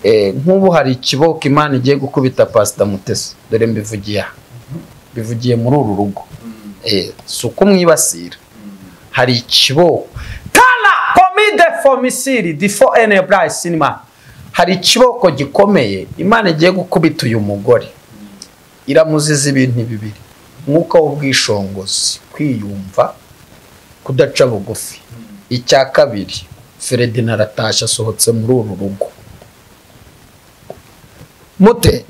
Nk'ubu hari ikiboko Imana igiye gukubita Pastor Mutesi, dore mbivugiye aha, bivugiye muri uru rugo. Si ukumwibasira, hari ikiboko tala komide fomisiri difo enebra cinema, hari ikiboko gikomeye Imana igiye gukubita uyu mugore, iramuziza ibintu bibiri: umwuka w'ubwishongozi, kwiyumva, kudaca bugufi. Icya kabiri, Ferdinand aratasha asohotse muri uru rugo. Mute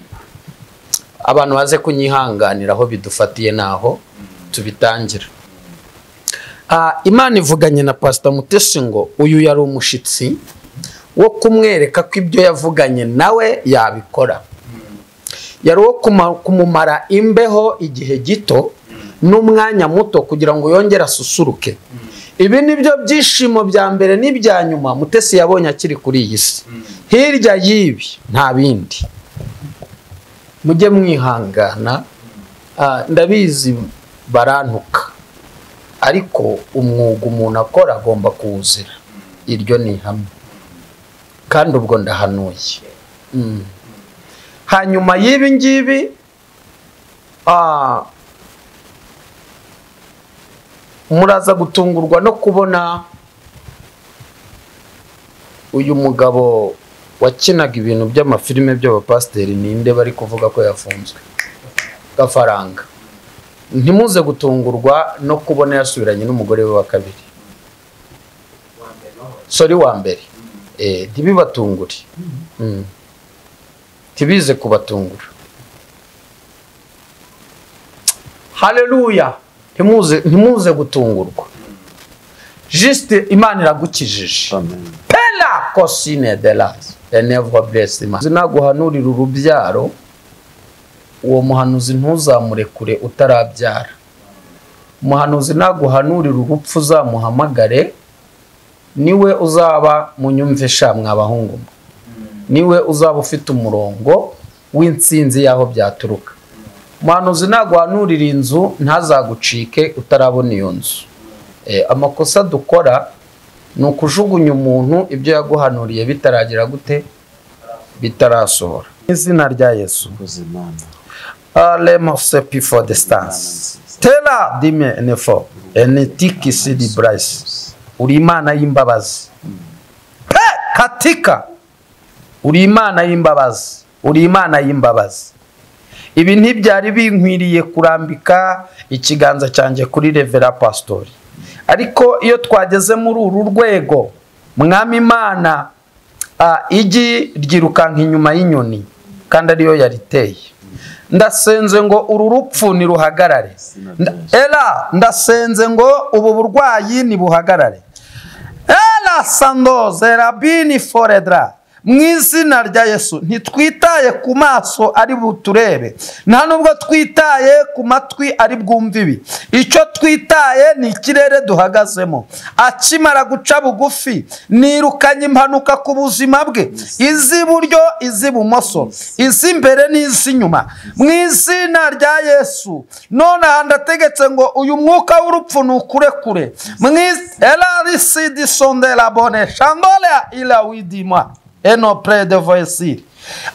abantu baze kunyihanganira aho bidufatiye naho tubitangira. Imana ivuganye na Pastor Mutesi ngo uyu yari umushitsi wo kumwereka ko ibyo yavuganye nawe yabikora. Yari uwo kumumara imbeho igihe gito n'umwanya muto kugira ngo yongere asusuruke. Ibi nibyo byishimo bya mbere n'ibya nyuma Mutesi yabonye akiri kuri iyi si. Hirya y'ibi nta bindi. Mujye mwihangana, ndabizi barantuka, ariko umwuga umuntu akora agomba kuwuzira. Iryo ni ihame, kandi ubwo ndahanuye. Hanyuma y'ibi ngibi, muraza gutungurwa no kubona uyu mugabo wakinaga ibintu by'amafilime by'abapasiteri, ninde bari kuvuga ko yafunzwe, Gafaranga. Ntimuze gutungurwa no kubona yasubiranye n'umugore we wa kabiri, sori wa mbere. Ntibibatungure, ntibize kubatungura. Haleluya! Ntimuze gutungurwa. Juste Imana iragukijije. Pela kosine de las enevre blessima. Zinaguhanurira urubyaro, uwo muhanuzi ntuzamurekure utarabyara. Umuhanuzi naguhanurira urupfu uzamuhamagare, niwe uzaba munyumve sha mwabahungu, niwe uzaba ufite umurongo w'intsinzi yaho byaturuka. Umuhanuzi naguhanurira inzu ntazagucike utarabona iyo nzu. Amakosa dukora ni ukujugunya umuntu ibyo yaguhanuriye bitaragira gute, bitarasohora. Izina rya Yesu. Alemo for distance. Tela dime nefo enetiki sidi brace. Uri Imana y'imbabazi. Pe katika. Uri Imana y'imbabazi. Uri Imana y'imbabazi. Ibi ntibyari binkwiriye kurambika ikiganza cyanjye kuri Revera Pastori. Ariko iyo twageze muri uru rwego, Mwami Imana, igi ryirukanka inyuma y'inyoni kandi ariyo yariteye. Ndasenze ngo uru rupfu niruhagarare. Ela ndasenze ngo ubu burwayi nibuhagarare. Ela sandoze rabini foredra. Mu izina rya Yesu, ntitwitaye ku maso ari buturebe, nta nubwo twitaye ku matwi ari bwumve ibi. Icyo twitaye ni ikirere duhagazemo. Akimara guca bugufi, nirukanye impanuka ku buzima bwe, iz'iburyo, iz'ibumoso, iz'imbere n'iz'inyuma. Mu izina rya Yesu, none ndategetse ngo uyu mwuka w'urupfu nukurekure. Eno pre de voici.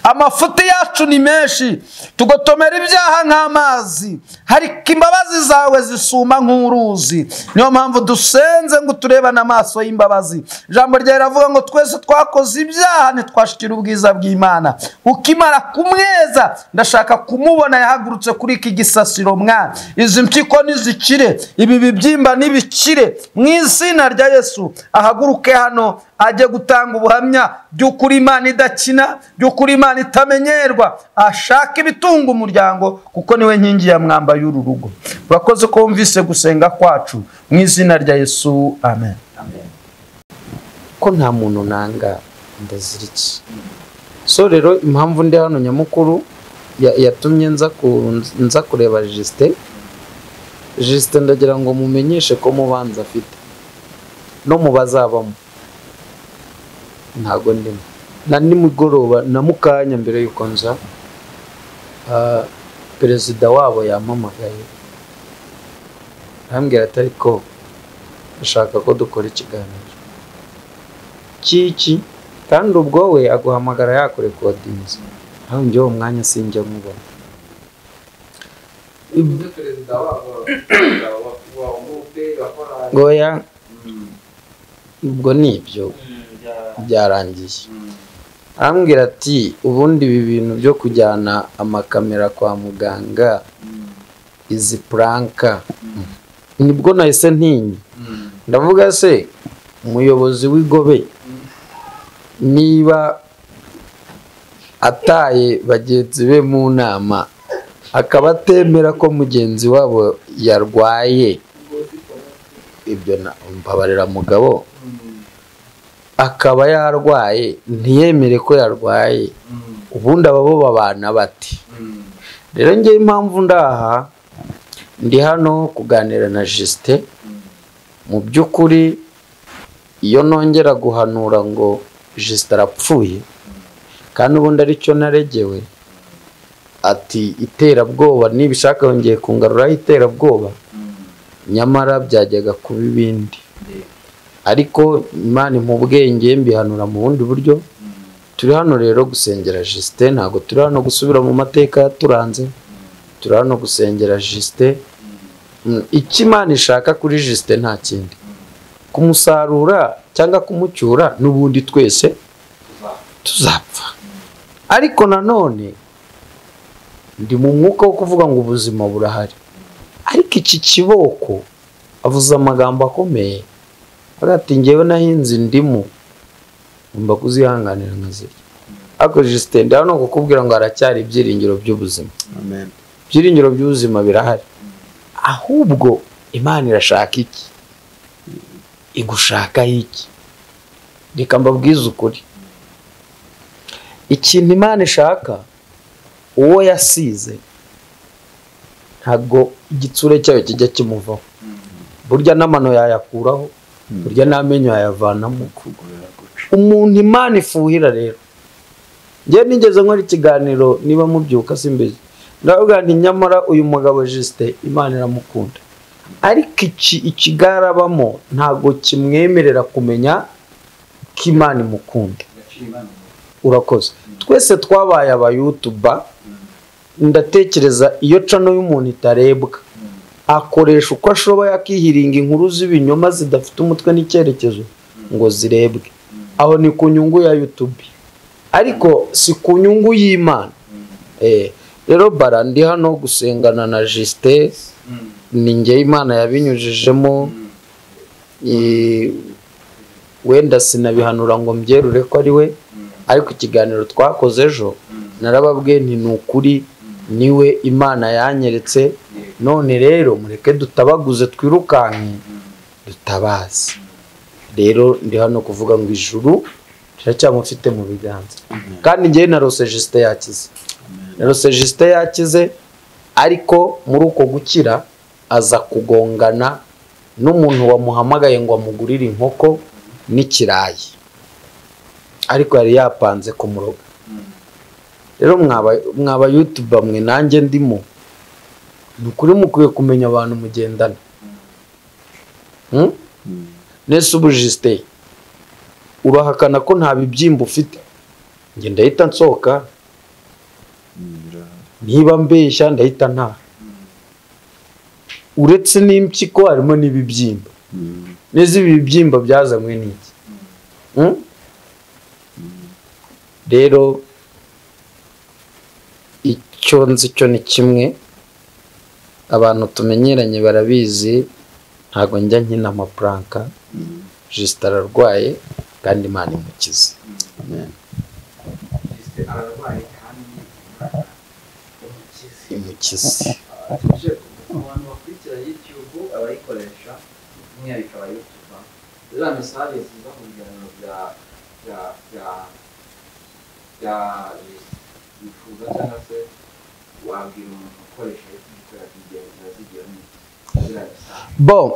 Amafuti yacu ni menshi, tugotomera ibyaha nk'amazi, hariko imbabazi zawe zisuma nk'uruzi. Niyo mpamvu dusenze ngo turebane amaso y'imbabazi. Ijambo ryawe riravuga ngo twese twakoze ibyaha ntitwashikira ubwiza bw'Imana. Ukimara kumweza, ndashaka kumubona yahagurutse kuri iki gisasiro mwana. Izi mpyiko nizikire, ibi bibyimba nibikire, mu izina rya Yesu ahaguruke hano ajye gutanga ubuhamya by'ukuri Imana idakina, by'ukuri Imana itamenyerwa, ashaka ibitunga umuryango kuko niwe nkingi ya mwamba y'uru rugo. Urakoze ko wumvise gusenga kwacu mu izina rya Yesu, amen. Amen. Ko nta muntu nanga ndaziriki. So rero impamvu ndi hano nyamukuru yatumye nza kureba Justin. Justin ndagira ngo mumenyeshe ko mubanza afite no mubazabamo. Ntago ndimo na nimugoroba na mukanya mbere yuko nza, perezida wabo yampamagaye arambwira ati ariko ashaka ko dukora ikiganiro kiki Kandi ubwo we aguhamagara yakurekodinze, aho njyewe umwanya sinjya mubona. Goya ubwo nibyo byarangiye. Arambwira ati ubundi ibi bintu byo kujyana amakamera kwa muganga, izi pranka, nibwo nahise ntinya. Ndavuga se umuyobozi w'igobe niba ataye bagenzi be mu nama akaba atemera ko mugenzi wabo yarwaye, ibyo mbabarira mugabo, akaba yarwaye ntiyemere ko yarwaye, ubundi abo babana bati. Rero ngiye impamvu ndaha ndi hano kuganira na Justin, mu by'ukuri iyo nongera guhanura ngo Justin arapfuye kandi ubundi aricyo naregewe, ati iterabwoba nibishaka yongeye kungaruraho iterabwoba, nyamara byajyaga kuba ibindi. Ariko Imana impa ubwenge mbihanura mu bundi buryo. Turi hano rero gusengera Justin, ntabwo turi hano gusubira mu mateka yaturanze, turi hano gusengera Justin. Icyo Imana ishaka kuri Justin nta kindi, kumusarura cyangwa kumucyura n'ubundi twese tuzapfa. Ariko nanone ndi mu mwuka wo kuvuga ngo ubuzima burahari. Ariko iki kiboko avuze amagambo akomeye, ati njyewe nahinze indimu ngomba kuzihanganira nkazirya. Ariko Justin ndi hano kukubwira ngo haracyari ibyiringiro by'ubuzima. Amen. Ibyiringiro by'ubuzima birahari, ahubwo Imana irashaka iki? Igushaka iki? Reka mbabwize ukuri, ikintu Imana ishaka uwo yasize ntabwo igitsure cyayo kijya kimuvaho. Burya n'amano yayakuraho, burya n'amenyo yayavanamo. Umuntu Imana ifuhira rero, njye nigeze nkora ikiganiro niba mubyuka simbizi, ndavuga nti nyamara uyu mugabo Justin Imana iramukunda, ariko iki ikigarabamo ntabwo kimwemerera kumenya ko Imana imukunda. Urakoze. Twese twabaye abayutuba, ndatekereza iyo cano y'umuntu itarebwa akoresha uko ashoboye akihiringa inkuru z'ibinyoma zidafite umutwe n'icyerekezo ngo zirebwe. Aho ni ku nyungu ya YouTube, ariko si ku nyungu y'Imana. Rero bara ndi hano gusengana na Justin, ni njye Imana yabinyujijemo. Wenda sinabihanura ngo mbyerure ko ari we, ariko ikiganiro twakoze ejo narababwiye nti ni ukuri niwe Imana yanyeretse. None rero mureke dutabaguze twirukanke dutabaze. Rero ndi hano kuvuga ngo ijuru riracyamufite mu biganza. Kandi njye narose Justin yakize, narose Justin yakize, ariko muri uko gukira aza kugongana n'umuntu wamuhamagaye ngo amugurire inkoko n'ikirayi, ariko yari yapanze kumuroga. Rero mwaba YouTuber mwe nanjye ndimo, ni ukuri mukwiye kumenya abantu mugendana. Nese ubu Justin urahakana ko nta bibyimba ufite, njye ndahita nsohoka, niba mbeshya ndahita ntaha. Uretse n'impyiko harimo n'ibibyimba. Neze ibi bibyimba byazanywe n'iki? Rero icyo nzi cyo ni kimwe, abantu tumenyeranye barabizi, ntago njya nkina amapranka. Justin ararwaye kandi Imana imukize. Amen. Justin ararwaye kandi Imana imukize. Abantu bakurikira YouTube, abayikoresha by'umwihariko abayutuba, ziriya mesaje ziza mu biganiro bya bya bya bya wifuza cyangwa se wabwira umuntu ukoresha YouTube ko yakigenza zigira ziriya mesaje. Bon,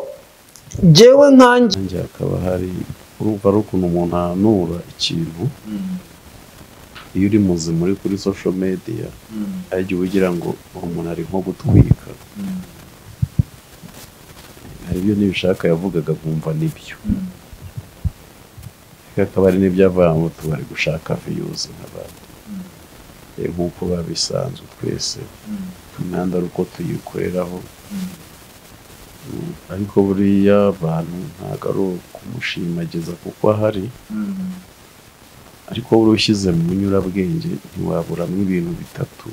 jewe nkanjye hakaba hari urumva ari ukuntu umuntu ahanura ikintu iyo uri muzima uri kuri social media, ajya ugira ngo umuntu ari nko gutwika, hari ibyo nibishaka yavugaga nkumva nibyo. Akaba ari n'ibyo avuga ngo tubari gushaka views nk'abandi, nk'uko babisanzwe twese imihanda ari uko tuyikoreraho. Ariko buriya abantu ntabwo ari ukumushimagiza kuko ahari, ariko buri ushyize mu nyurabwenge ntiwaburamo ibintu bitatu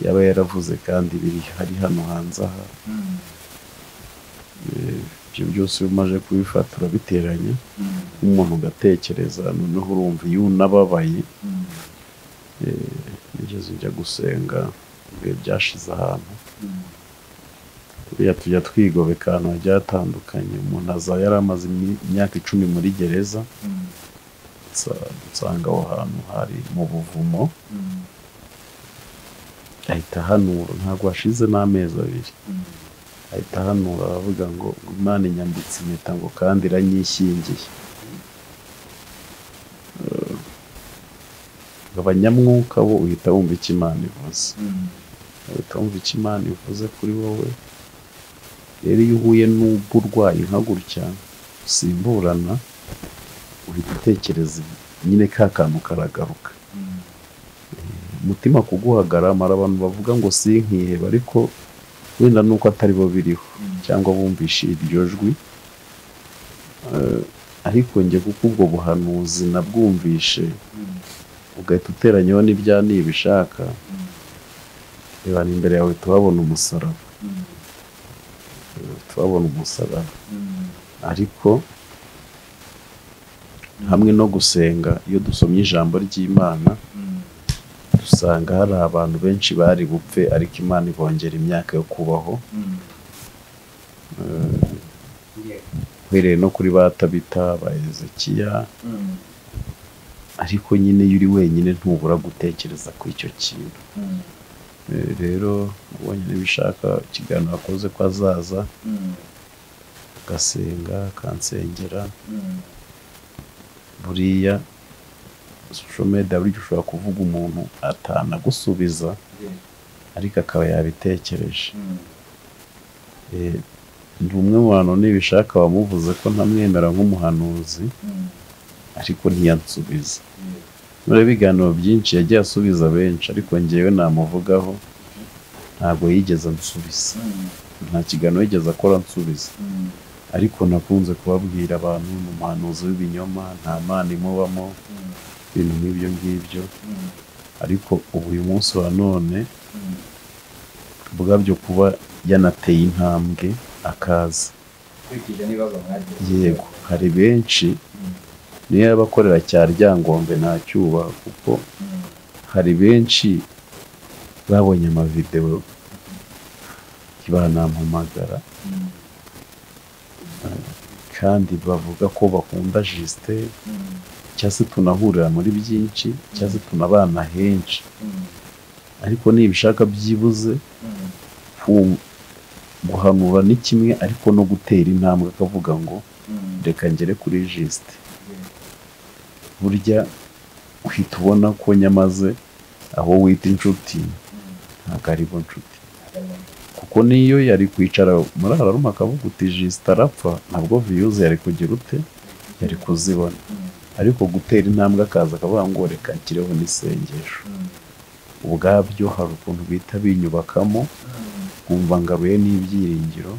yaba yaravuze kandi biri hari hano hanze aha. Ibyo byose iyo umaze kubifata urabiteranya nk'umuntu ugatekereza, noneho urumva iyo unababaye. Nigeze njya gusenga ibihe byashize ahantu, buriya tujya twigobeka ahantu hagiye hatandukanye. Umuntu aza yari amaze imyaka 10 muri gereza, nsanga aho hantu hari mu buvumo, ahita ahanura, ntabwo hashize n'amezi 2, ahita ahanura aravuga ngo Imana inyambitse impeta ngo kandi iranyishyingiye. Abanyamwuka bo uhita wumva icyo Imana ivuze, uhita wumva icyo Imana ivuze kuri wowe. Rero iyo uhuye n'uburwayi nka gutya usimburana, uhita utekereza nyine ka kantu karagaruka, umutima kuguhagarama. Abantu bavuga ngo sinkiheba, ariko wenda nuko atari bo biriho cyangwa bumvishe iryo jwi. Ariko njye kuko ubwo buhanuzi nabwumvishe, ugahita uteranyaho n'ibya Nibishaka, reba imbere yawe tuhabona umusaraba, tuhabona umusaraba. Ariko hamwe no gusenga, iyo dusomye ijambo ry'Imana dusanga hari abantu benshi bari bupfe, ariko Imana ibongera imyaka yo kubaho. Uhereye no kuri ba Tabita, ba Hezekiya. Ariko nyine iyo uri wenyine ntubura gutekereza ku icyo kintu. Rero ubonye Nibishaka ikiganiro akoze ko azaza agasenga akansengera. Buriya social media burya ushobora kuvuga umuntu atanagusubiza, ariko akaba yabitekereje. Ndi umwe mu bantu Nibishaka wamuvuze ko ntamwemera nk'umuhanuzi, ariko ntiyansubiza. Muri ibiganiro byinshi yagiye asubiza benshi, ariko njyewe namuvugaho ntabwo yigeze ansubiza, nta kiganiro yigeze akora ansubiza. Ariko nakunze kubabwira abantu ni umuhanuzi w'ibinyoma, nta Mana imubamo, ibintu nk'ibyo ngibyo. Ariko ubu uyu munsi wa none ubwabyo kuba yanateye intambwe akaza, yego hari benshi niyo yabakorera cya Ryangombe nta cyubaha, kuko hari benshi babonye amavideo banampamagara kandi bavuga ko bakunda Justin, cyangwa se tunahurira muri byinshi, cyangwa se tunabana henshi. Ariko Nibishaka byibuze guhanura ni kimwe, ariko no gutera intambwe akavuga ngo reka ngere kuri Justin. Burya uhita ubona ko nyamaze aho wita inshuti ntabwo ari bo nshuti, kuko niyo yari kwicara muri araruma akavuga uti Justin arapfa, ntabwo views yari kugira ute, yari kuzibona. Ariko gutera intambwe akaza akavuga ngo reka nshyireho n'isengesho, ubwabyo hari ukuntu bita binyubakamo, nkumva ngaruye n'ibyiringiro.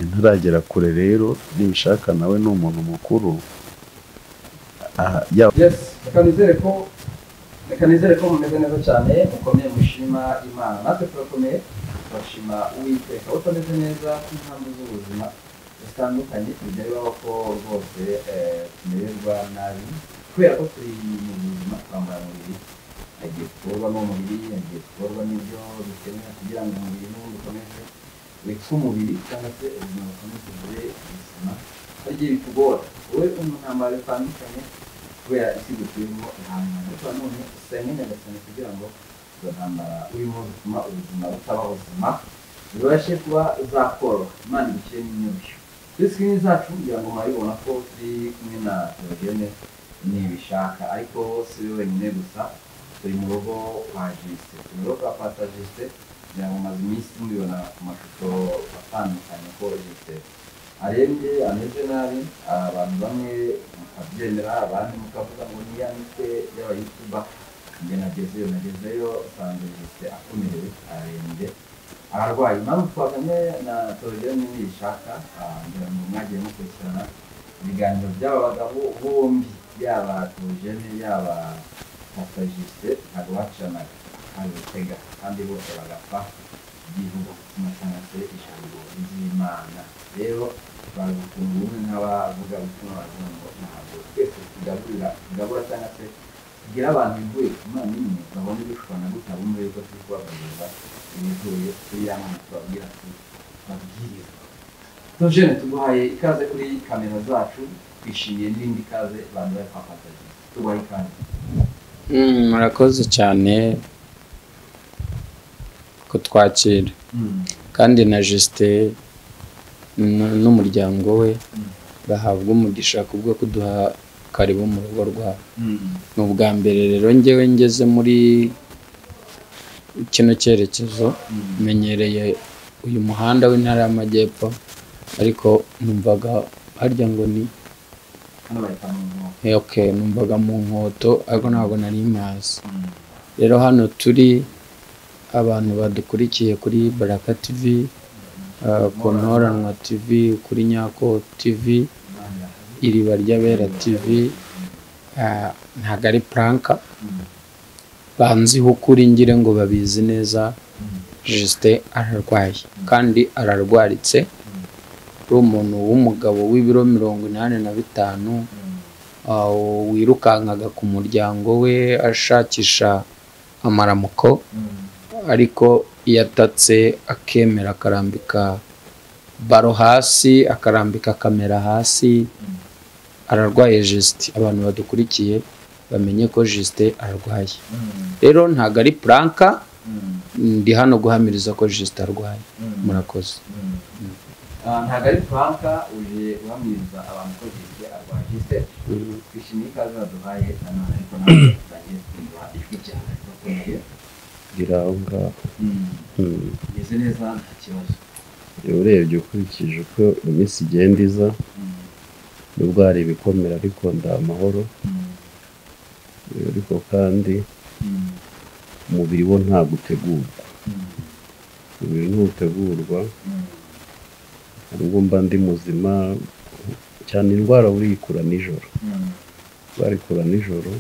Ntaragera kure rero, Nibishaka nawe ni umuntu mukuru. Reka nizere ko mumeze neza cyane, mukomeye, mushima Imana. Natwe turakomeye, turashima Uwiteka. Utameze neza nk'impamvu z'ubuzima zitandukanye, bijya bibaho ko rwose tumererwa nabi kubera ko turi mu buzima, twambara umubiri, hagiye gukorwa n'umubiri, hagiye gukorwa n'ibyo dukenera kugira ngo umubiri n'ubundi ukomeze witwe umubiri, cyangwa se ubuzima bukomeze bube ubuzima. Hari igihe bitugora wowe mu ntambara zitandukanye kubera isi dutuyemo ihangana, ariko nanone usenge Nyagasani kugira ngo izo ntambara urimo zituma ubuzima butaba buzima zibashe kuba zakoroha, Imana igushyiremo inyushyu. Kuri screen zacu kugira ngo murabibona ko turi kumwe na Theogene Nibishaka, ariko si we wenyine gusa, turi mu rugo kwa Justin, turi mu rugo kwa Pastor Justin. Kugira ngo maze iminsi mubibona ku mashusho atandukanye ko Justin Arembye, ameze nabi. Abantu bamwe mukabyemera, abandi mukavuga ngo ni ya mitwe y'abayutuba. Njye nagezeyo usanga Justin akomerewe, ararembye, ararwaye. Impamvu twazanye na Theogene Niyishaka, ngira ngo mwagiye mukurikirana ibiganiro by'aba bagabo bombi, yaba Theogene yaba Pastor Justin, ntabwo bacanaga kandi batega, kandi bose bagapfa igihugu cyangwa se ijambo ry'Imana. Rero bagukunga ubumwe nk'abavuga ubutumwa, baravuga ngo ntabwo twese tugabura cyangwa se tugira abantu bivuye ku Mana imwe babone dushobora gutya, bumve yuko turi kubabwiriza ibivuye kuri ya Mana tubabwira tubabwiriza. Theogene, tuguhaye ikaze kuri kamera zacu, twishimiye n'irindi kaze baduhaye kwa Pastor Justin. Tuguhaye ikaze. Murakoze cyane kutwakira, kandi na Justin n'umuryango we bahabwa umugisha kubwo kuduha karibu mu rugo rwabo. Ni ubwa mbere rero njyewe ngeze muri kino cyerekezo, menyereye uyu muhanda w'intara y'Amajyepfo, ariko numvaga harya ngo ni okay, numvaga mu Nkoto, ariko ntabwo nari mpazi. Rero hano turi abantu badukurikiye kuri Baraka TV, ku Ntoranwa TV, kuri Nyako TV, Iriba ry'Abera TV, ntabwo ari pranka, banziho ukuri ngire ngo babizi neza. Justin ararwaye kandi ararwaritse. Uri umuntu w'umugabo w'ibiro 85, wirukankaga ku muryango we ashakisha amaramuko, ariko iyo atatse akemera akarambika baro hasi, akarambika kamera hasi. Ararwaye Justin. Abantu badukurikiye bamenye ko Justin ararwaye. Rero ntabwo ari pranka, ndi hano guhamiriza ko Justin arwaye. Murakoze. Ntabwo ari pranka, uje guhamiriza abantu ko Justin arwaye. Justin, twishimiye ikaze baduhaye nanone, ariko nawe tutangiye twumva ijwi ryawe bakomeye. Gira aho ngaho. Meze neza, nta kibazo. Urebye ukurikije uko iminsi igenda iza, nubwo hari ibikomere ariko nda amahoro, ariko kandi umubiri wo ntabwo utegurwa. Umubiri ntutegurwa, ubwo mba ndi muzima cyane. Indwara urikura nijoro, barikura nijoro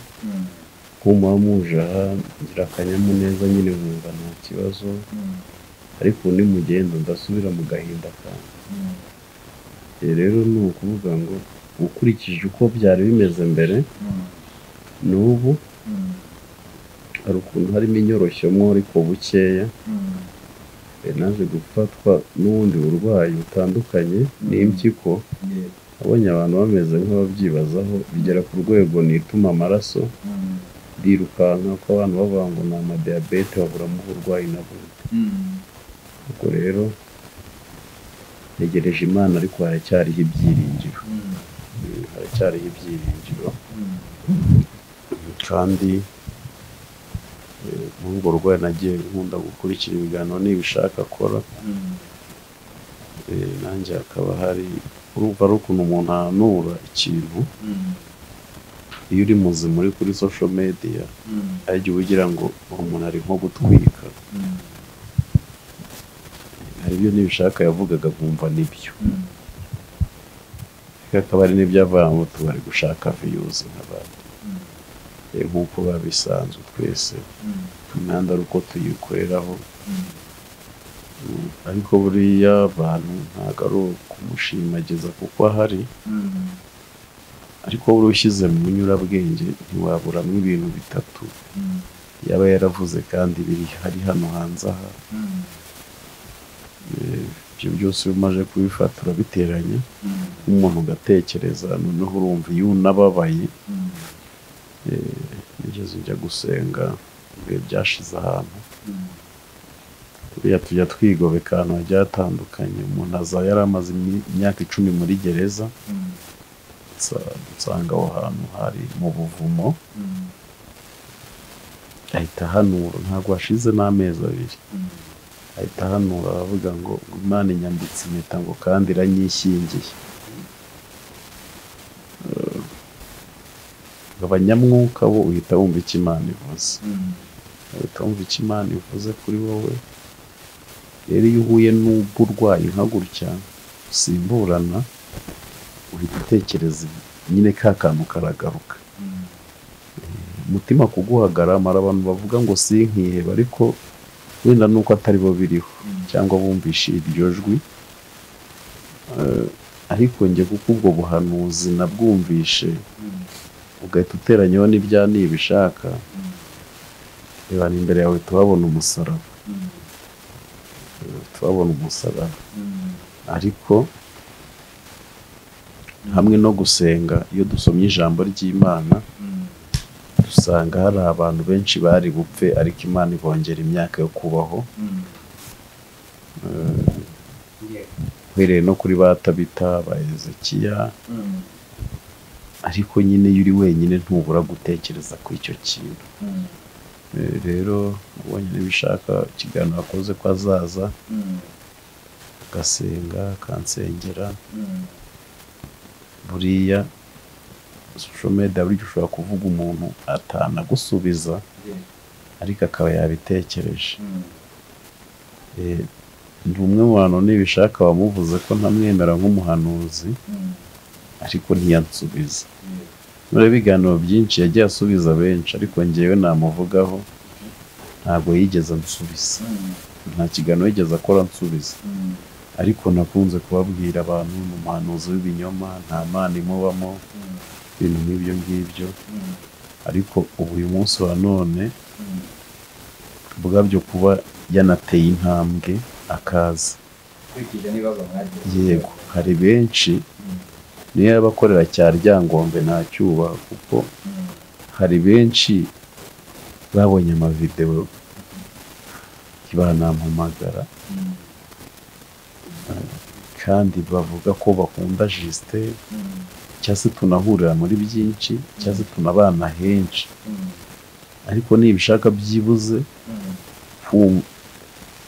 nk'umuba muje aha ngira akanyamuneza nyine nkumva nta kibazo, ariko undi mugendo ndasubira mu gahinda kanjye. Rero ni ukuvuga ngo ukurikije uko byari bimeze mbere n'ubu, hari ukuntu harimo inyoroshyo ariko bukeya. Naje gufatwa n'ubundi burwayi butandukanye n'impyiko, abonye abantu bameze nk'ababyibazaho, bigera ku rwego nituma amaraso ndirukanka, ko abantu bavuga ngo ni amadiyabete baburamo uburwayi na bumwe. Ubwo rero ntegereje Imana, ariko haracyariho ibyiringiro, haracyariho ibyiringiro. Kandi muri ubwo burwayi nagiye nkunda gukurikira ibiganiro nibishaka akora, nanjye hakaba hari urumva ari ukuntu umuntu ahanura ikintu. Iyo uri muzima uri kuri social media, ajya ugira ngo umuntu ari nko gutwika, hari ibyo nibishaka yavugaga nkumva nibyo, akaba ari n'ibyo avuga ngo tubari gushaka views nk'abandi, nk'uko babisanzwe twese imihanda ari uko tuyikoreraho. Ariko buriya abantu ntabwo ari ukumushimagiza kuko ahari, ariko buri ushyize mu nyurabwenge ntiwaburamo ibintu bitatu yaba yaravuze kandi biri hari hano hanze aha. Ibyo byose iyo umaze kubifata urabiteranya nk'umuntu ugatekereza, noneho urumva iyo unababaye. Nigeze njya gusenga ibihe byashize ahantu, buriya tujya twigobeka ahantu hagiye hatandukanye. Umuntu aza yari amaze imyaka 10 muri gereza, nsanga aho hantu hari mu buvumo, ahita ahanura ntabwo hashize n'amezi 2. Ahita ahanura aravuga ngo Imana inyambitse impeta ngo kandi iranyishingiye. Abanyamwuka bo uhita wumva icyo Imana ivuze. Uhita wumva icyo Imana ivuze kuri wowe. Rero iyo uhuye n'uburwayi nka gutya usimburana, uhita utekereza nyine ka kantu karagaruka. Umutima kuguhagarama, abantu bavuga ngo sinkiheba, ariko wenda nuko atari bo biriho cyangwa bumvishe iryo jwi. Ariko njye kuko ubwo buhanuzi nabwumvishe, ugahita uteranyaho n'ibya Nibishaka, reba imbere yawe tuhabona umusaraba. Tuhabona umusaraba. Ariko hamwe no gusenga, iyo dusomye ijambo ry'Imana dusanga hari abantu benshi bari bupfe, ariko Imana ibongera imyaka yo kubaho. Uhereye no kuri ba Tabita, ba Hezekiya. Ariko nyine iyo uri wenyine ntubura gutekereza ku icyo kintu. Rero nabonye Nibishaka ikiganiro akoze ko azaza agasenga akansengera. Buriya social media burya ushobora kuvuga umuntu atanagusubiza, ariko akaba yabitekereje. Ndi umwe mu bantu Nibishaka wamuvuze ko ntamwemera nk'umuhanuzi, ariko ntiyansubiza. Muri ibiganiro byinshi yagiye asubiza benshi, ariko njyewe namuvugaho ntabwo yigeze ansubiza. Nta kiganiro yigeze akora ansubiza. Ariko nakunze kubabwira abantu ni umuhanuzi w'ibinyoma, nta Mana imubamo, ibintu nk'ibyo ngibyo. Ariko ubu uyu munsi wa none ubwabyo kuba yanateye intambwe akaza. Yego, hari benshi niyo yabakorera cya Ryangombe nta cyubaha, kuko hari benshi babonye amavideo banampamagara kandi bavuga ko bakunda Justin, cyangwa se tunahurira muri byinshi, cyangwa se tunabana henshi. Ariko Nibishaka byibuze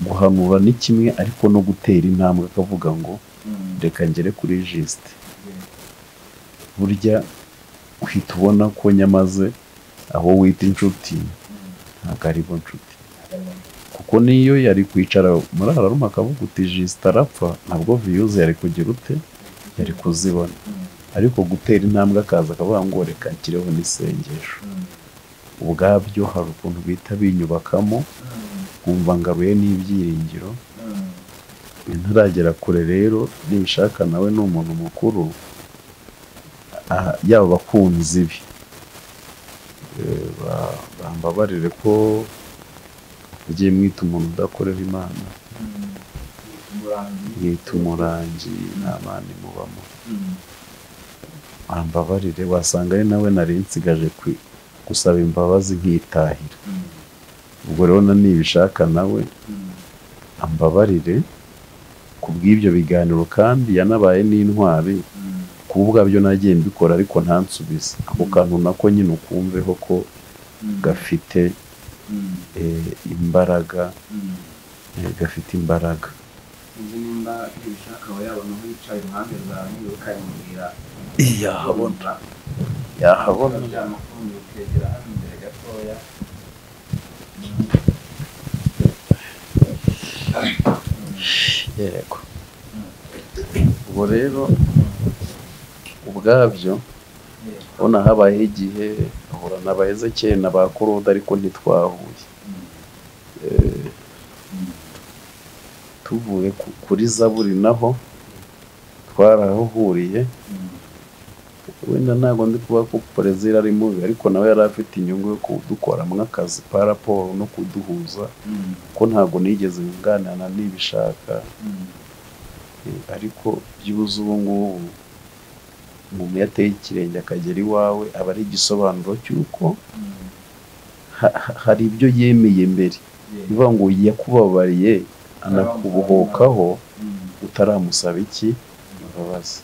guhanura ni kimwe, ariko no gutera intambwe akavuga ngo reka ngere kuri Justin. Burya uhita ubona ko nyamaze aho wita inshuti ntabwo ari bo nshuti. Kuko niyo yari kwicara muri araruma akavuga uti Justin arapfa, ntabwo views yari kugira ute, yari kuzibona. Ariko gutera intambwe akaza akavuga ngo reka nshyireho n'isengesho, ubwabyo hari ukuntu bita binyubakamo, nkumva ngaruye n'ibyiringiro. Ntaragera kure rero, Nibishaka nawe ni umuntu mukuru, yaba abakunzi be bambabarire ko ugiye mwita umuntu udakorera Imana, mwita umurangi, nta Mana imubamo. Bambabarire, wasanga ari nawe nari nsigaje gusaba imbabazi nkitahira. Ubwo rero na Nibishaka nawe ambabarire kubw'ibyo biganiro, kandi yanabaye n'intwari kuba ubwabyo nagiye mbikora ariko ntansubize. Ako kantu nako nyine ukumveho ko gafite imbaraga, gafite imbaraga. Sinzi nimba Nibishaka aho yabona aho yicaye iruhande rwawe, niba ukabimubwira yahabona, yahabona. Byamukundiye ukegera hano imbere gatoya. Yego, ubwo rero ubwabyo ubona habayeho igihe ahura na ba Ezekiyeli na ba Korode, ariko ntitwahuye. Tuvuye kuri Zaburi naho twarahuriye. Wenda ntabwo ndi kuvuga ko Perezida ari mubi, ariko nawe yari afite inyungu yo kudukoramo akazi pa raporo no kuduhuza, kuko ntabwo nigeze nganira na Nibishaka. Ariko byibuze ubu ngubu umuntu yateye ikirenge akagera iwawe, aba ari igisobanuro cy'uko hari ibyo yemeye mbere. Bivuga ngo yakubabariye anakubohokaho utaramusaba iki imbabazi.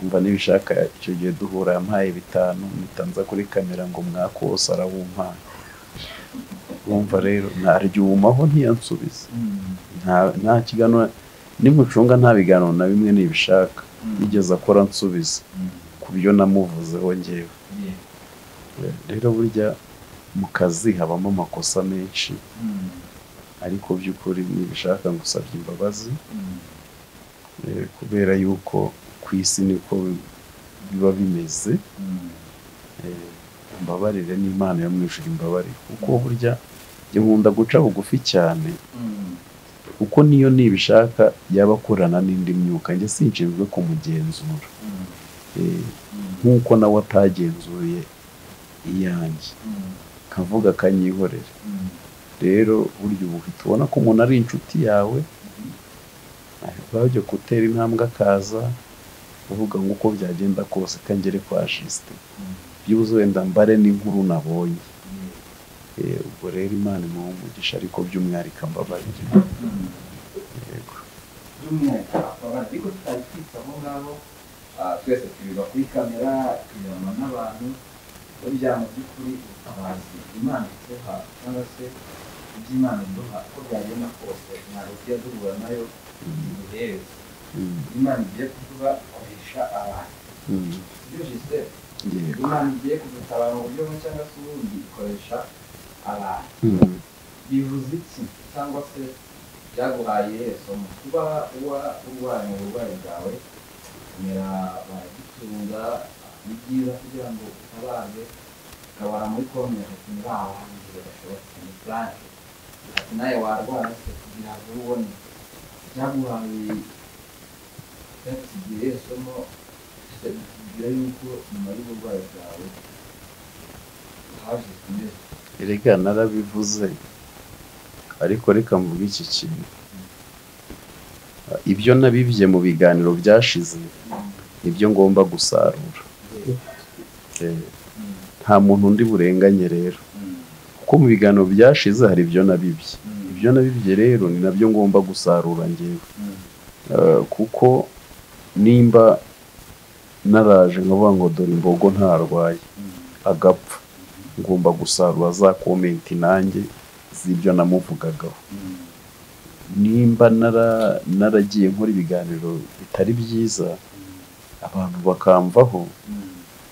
Umva Nibishaka icyo gihe duhura yampaye 5, mpita nza kuri kamera ngo mwakose arawumpaye. Urumva rero ntaryumaho ntiyansubiza. Nta kiganiro nimucunga, nta biganiro na bimwe nibishaka yigeze akora nsubiza ku byo namuvuzeho ngewe. Rero burya mu kazi habamo amakosa menshi, ariko by'ukuri nibishaka ngusabye imbabazi, kubera yuko ku isi niko biba bimeze. Mbabarire n'Imana yo mu ijuru imbabarire, kuko burya njye nkunda guca bugufi cyane, kuko niyo nibishaka yaba akorana n'indi myuka, njye sinshinzwe kumugenzura, nk'uko nawe atagenzuye iyanjye nkavuga akanyihorera. Rero burya ubu uhita ubona ko umuntu ari inshuti yawe, bajya gutera intambwe akaza uvuga ngo uko byagenda kose kangere kwa Justin, byibuze wenda mbare n'inkuru nabonye. Ubwo rero Imana imuhe umugisha, ariko by'umwihariko ambabarire. Yego, by'umwihariko akabari, ariko tutari twitse aho ngaho, twese tubiba kuri kamera, tubirebana n'abantu. Burya mu by'ukuri ubutabazi Imana iduha cyangwa se iby'Imana iduha, uko byagenda kose ntabwo tujya duhura nayo duhereza. Imana igiye kuduha ikoresha abantu. Sibyo Justin? Yego. Imana igiye kudutabara mu buryo bumwe cyangwa se ubundi ikoresha abantu. Bivuze iki cyangwa se byaguhaye irihe somo kuba urwaye mu burwayi bwawe, kamera baragitunga, ni byiza kugira ngo utabarwe, ukabara muri konti ati ni ba bandi badashobotse, ni Frank, ati nawe warwara se kugira ngo ubone. Byaguhaye, byatugiye irihe somo, bitubwira yuko nyuma y'uburwayi bwawe haje kumeze. Erega narabivuze, ariko reka mvuge iki kintu. Ibyo nabibye mu biganiro byashize nibyo ngomba gusarura. Nta muntu undi burenganye rero, kuko mu biganiro byashize hari ibyo nabibye. Ibyo nabibye rero ni nabyo ngomba gusarura ngewe. Kuko nimba naraje nkavuga ngo dore imbogo ntarwaye agapfa, ngomba gusarura za komenti nanjye z'ibyo namuvugagaho. Nimba naragiye nkora ibiganiro bitari byiza abantu bakamvaho,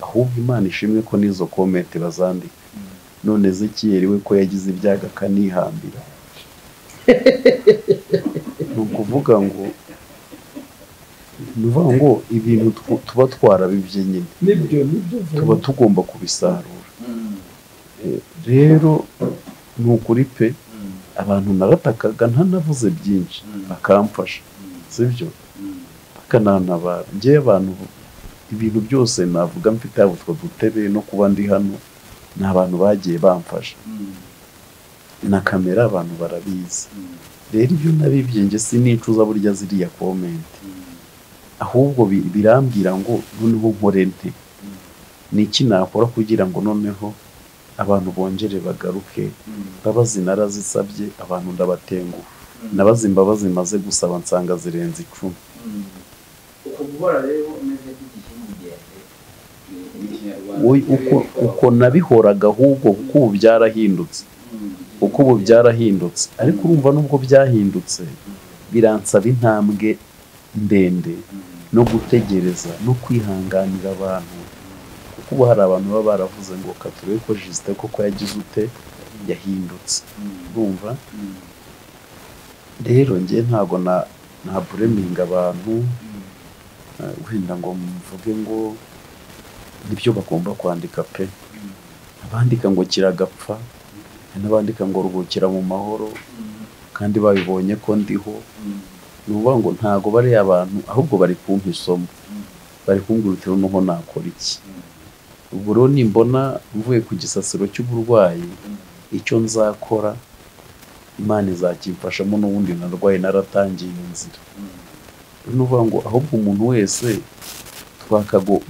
ahubwo Imana ishimwe ko n'izo komenti bazandika. None Ezekiyeli we ko yagize ibyago akanihambira, ni ukuvuga ngo ibintu tuba twarabibye nyine, nibyo nibyo tuba tugomba kubisarura. Rero ni ukuri pe, abantu naratakaga ntanavuze byinshi bakamfasha, sibyo, bakanantabara. Njyewe abantu ibintu byose navuga mfite yaba utwo dutebe no kuba ndi hano, ni abantu bagiye bamfasha, na kamera abantu barabizi. Rero ibyo nabibye njye sinicuza burya ziriya komenti, ahubwo birambwira ngo noneho nkore nte, ni iki nakora kugira ngo noneho abantu bongere bagaruke. Imbabazi narazisabye, abantu ndabatenguha, nabaze imbabazi maze gusaba nsanga zirenze 10. Uko guhora rero umeze nk'igishyingugende mu Kinyarwanda, Uko nabihoraga ahubwo kuko ubu byarahindutse, kuko ubu byarahindutse. Ariko urumva nubwo byahindutse biransaba intambwe ndende no gutegereza no kwihanganira abantu, kuko ubu hari abantu baba baravuze ngo katurebe ko Justin koko yagize ute, yahindutse. Urumva rero njye ntago na bureminga abantu, wenda ngo mvuge ngo nibyo bagomba kwandika pe. Abandika ngo kiragapfa, n'abandika ngo ruhukira mu mahoro, kandi babibonye ko ndiho. Ni ukuvuga ngo ntago bari abantu, ahubwo bari kumpa isomo, bari kumbwira uti noneho nakora iki. Ubwo rero nimbona mvuye ku gisasiro cy'uburwayi, icyo nzakora Imana izakimfashamo, n'ubundi narwaye naratangiye iyo nzira. Ni ukuvuga ngo ahubwo umuntu wese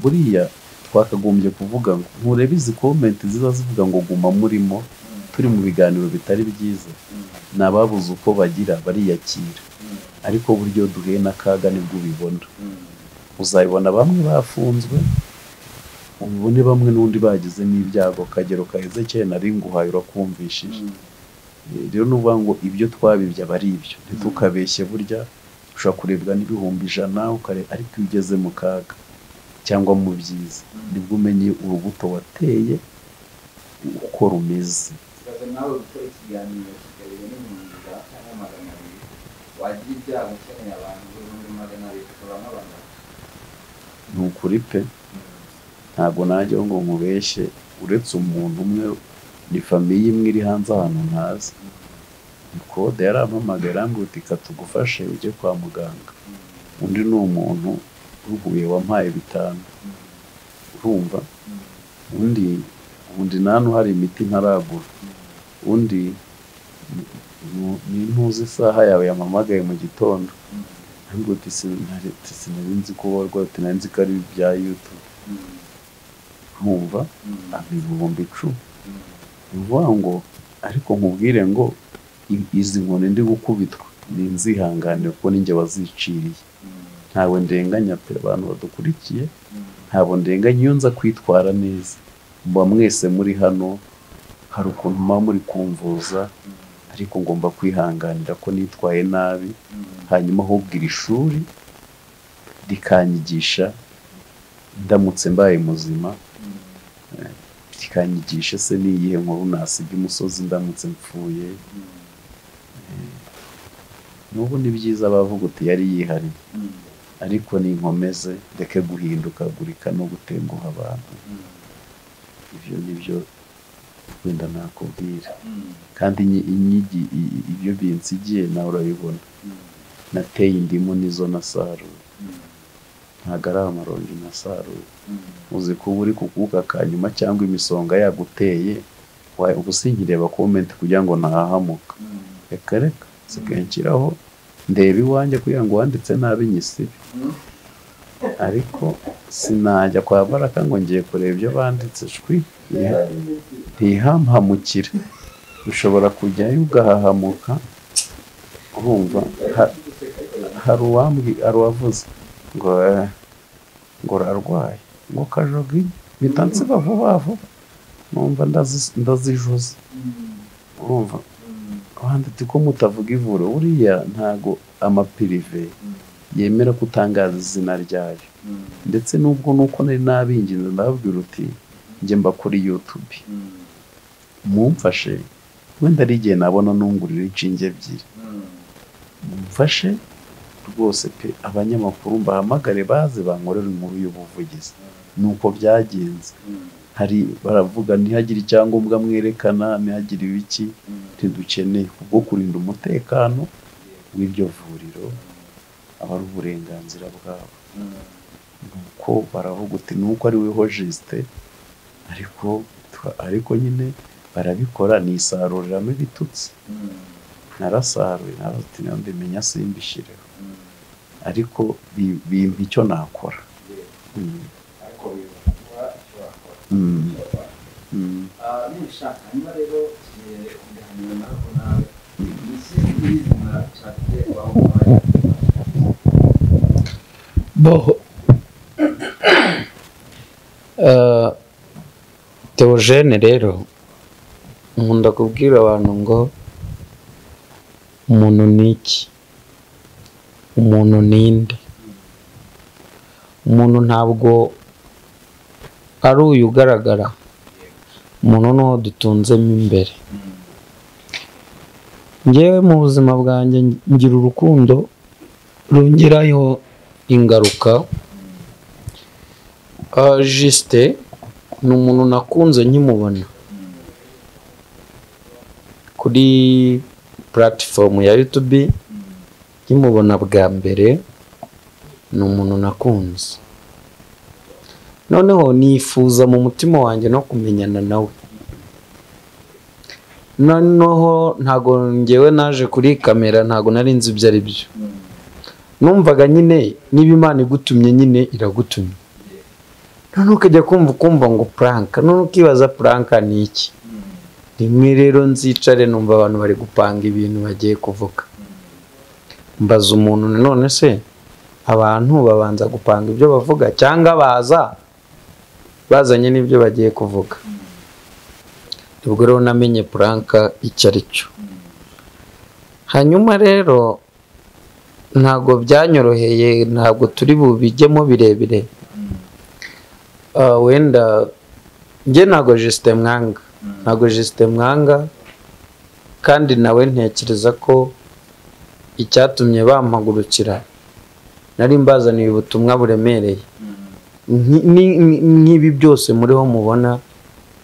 buriya twakagombye kuvuga ngo nturebe izi komenti ziza zivuga ngo guma murimo, turi mu biganiro bitari byiza, ni ababuze uko bagira bariyakira. Ariko buryo duhuye n'akaga nibwo ubibona. Uzabibona bamwe bafunzwe, ubibone bamwe n'undi bagize n'ibyago. Kagero ka Ezekiyeli nari nguhaye urakumvishije. Rero nuvuga ngo ibyo twabibye aba ari ibyo, ntitukabeshye. Burya ushobora kurebwa n'100,000 ukare, ariko iyo ugeze mu kaga cyangwa mu byiza nibwo umenye urubuto wateye uko rumeze. Ibaze nawe gukora ikiganiro kikarebwa n'100,000 cyangwa 200, wagira ibyago ukeneye abantu 200,000 ukuramo abantu. Ni ukuri pe, ntabwo najyaho ngo nkubeshye, uretse umuntu umwe ni famille imwe iri hanze ahantu ntazi, ni kode yarampamagaye arambwira uti katugufashe ujye kwa muganga. Undi ni umuntu uhuye wampaye 5, urumva. Undi nanu hari imiti ntaragura. Undi ni ntuzi isaha yawe yampamagaye mu gitondo arambwira uti sinari nzi ko warwaye, uti nari nzi ko ari ibya YouTube, nkumva ampa 10,000. Ni ukuvuga ngo ariko nkubwire ngo izi nkoni ndi gukubitwa ni nzihanganire kuko ninjye waziciriye, ntawe ndenganya pe. Abantu badukurikiye ntabwo ndenganya, iyo nza kwitwara neza muba mwese muri hano, hari ukuntu muba muri kumvuza, ariko ngomba kwihanganira ko nitwaye nabi, hanyuma ahubwo iri shuri rikanyigisha ndamutse mbaye muzima, rikanyigisha se ni iyihe nkuru nasiga imusozi ndamutse mpfuye. N'ubu ni byiza bavuga uti yari yihariye, ariko ninkomeze ndeke guhindukagurika no gutenguha abantu. Ibyo nibyo wenda nakubwira, kandi ibyo binsigiye nawe urabibona. Nateye indimu nizo nasaruye, ntabwo ari amaronji nasaruye. Uzi kuba uri ku kuka ka nyuma cyangwa imisonga yaguteye, ubu sinkireba comment kugira ngo ntahahamuka. Reka reka nsigaye nshyiraho ndeba iwanjye kugira ngo wanditse nabi nyisibe, ariko sinajya kwa Baraka ngo ngiye kureba ibyo banditse, shwi ntihampamukira. Ushobora kujyayo ugahahamuka, urumva. Hari uwavuze ngo ngo urarwaye ngo kajoga mpita nsiba vuba vuba, numva ndazijuza, urumva. Wanditse ko mutavuga ivuriro, buriya ntago amapirive yemera kutangaza izina ryayo, ndetse nubwo nuko nari nabinginze ndababwira uti njye mba kuri YouTube mumfashe, wenda ari igihe nabona nungurira inshinge 2, mumfashe rwose pe, abanyamakuru mbahamagare baze bankorere inkuru y'ubuvugizi. Nuko byagenze, hari baravuga ntihagire icyangombwa mwerekana, ntihagire ibiki, ntidukeneye kubwo kurinda umutekano w'iryo vuriro, aba ari uburenganzira bwabo. Nuko baravuga uti nuko ari weho Justin, ariko nyine barabikora, nisaruriramo ibitutsi. Narasaruye narati mbimenya simbishireho, ariko bimpa icyo nakora. Nibishaka hanyuma rero tugiye kuganira nawe nyirizina Charite wawe. Bo Theogene rero nkunda kubwira abantu ngo umuntu ni iki, umuntu ninde. Umuntu ntabwo ari uyu ugaragara, umuntu n'uwo dutunzemo imbere. Njyewe mu buzima bwanjye ngira urukundo rungiraho ingaruka. Justin ni umuntu nakunze nkimubona kuri platform ya YouTube, nkimubona bwa mbere ni umuntu nakunze, noneho nifuza mu mutima wanjye no kumenyana nawe. Noneho ntago ngewe naje kuri kamera, ntago nari nzi ibyo ari byo, numvaga nyine niba Imana igutumye nyine iragutumye. Noneho ukajya kumva ukumva ngo prank, noneho ukibaza prank ni iki. Rimwe rero nzicare numva abantu bari gupanga ibintu bagiye kuvuga, mbaza umuntu none se abantu babanza gupanga ibyo bavuga cyangwa baza bazanye n'ibyo bagiye kuvuga. Ubwo rero namenye prank icyo ari cyo. Hanyuma rero ntabwo byanyoroheye, ntabwo turi bubijyemo birebire. Wenda njye ntabwo Justin mwanga, ntabwo Justin mwanga, kandi nawe ntekereza ko icyatumye bampagurukira nari mbazaniye ubutumwa buremereye. Nk'ibi byose muriho mubona,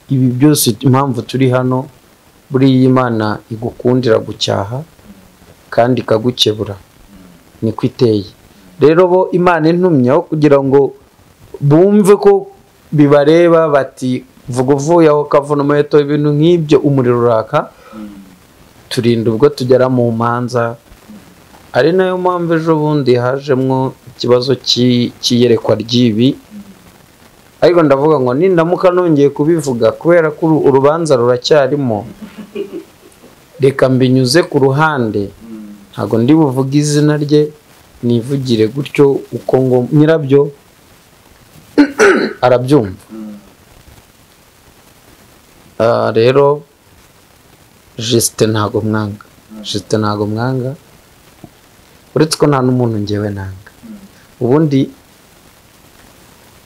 ibi byose impamvu turi hano, buriya Imana igukundira gucyaha kandi ikagukebura, niko iteye. Rero bo Imana intumye aho kugira ngo bumve ko bibareba bati vuga uvuye aho kavuna umuheto, ibintu nk'ibyo, umuriro uraka, turinda ubwo tugera mu manza. Ari nayo mpamvu ejo bundi hajemwo ikibazo cy'iyerekwa ry'ibi, ariko ndavuga ngo nindamuka nongeye kubivuga kubera ko urubanza ruracyarimo, reka mbinyuze ku ruhande, ntabwo ndi buvuge izina rye, nivugire gutyo uko ngo nyirabyo arabyumva. Rero Justin ntabwo mwanga, Justin ntabwo mwanga, uretse ko nta n'umuntu ngewe nanga. Ubundi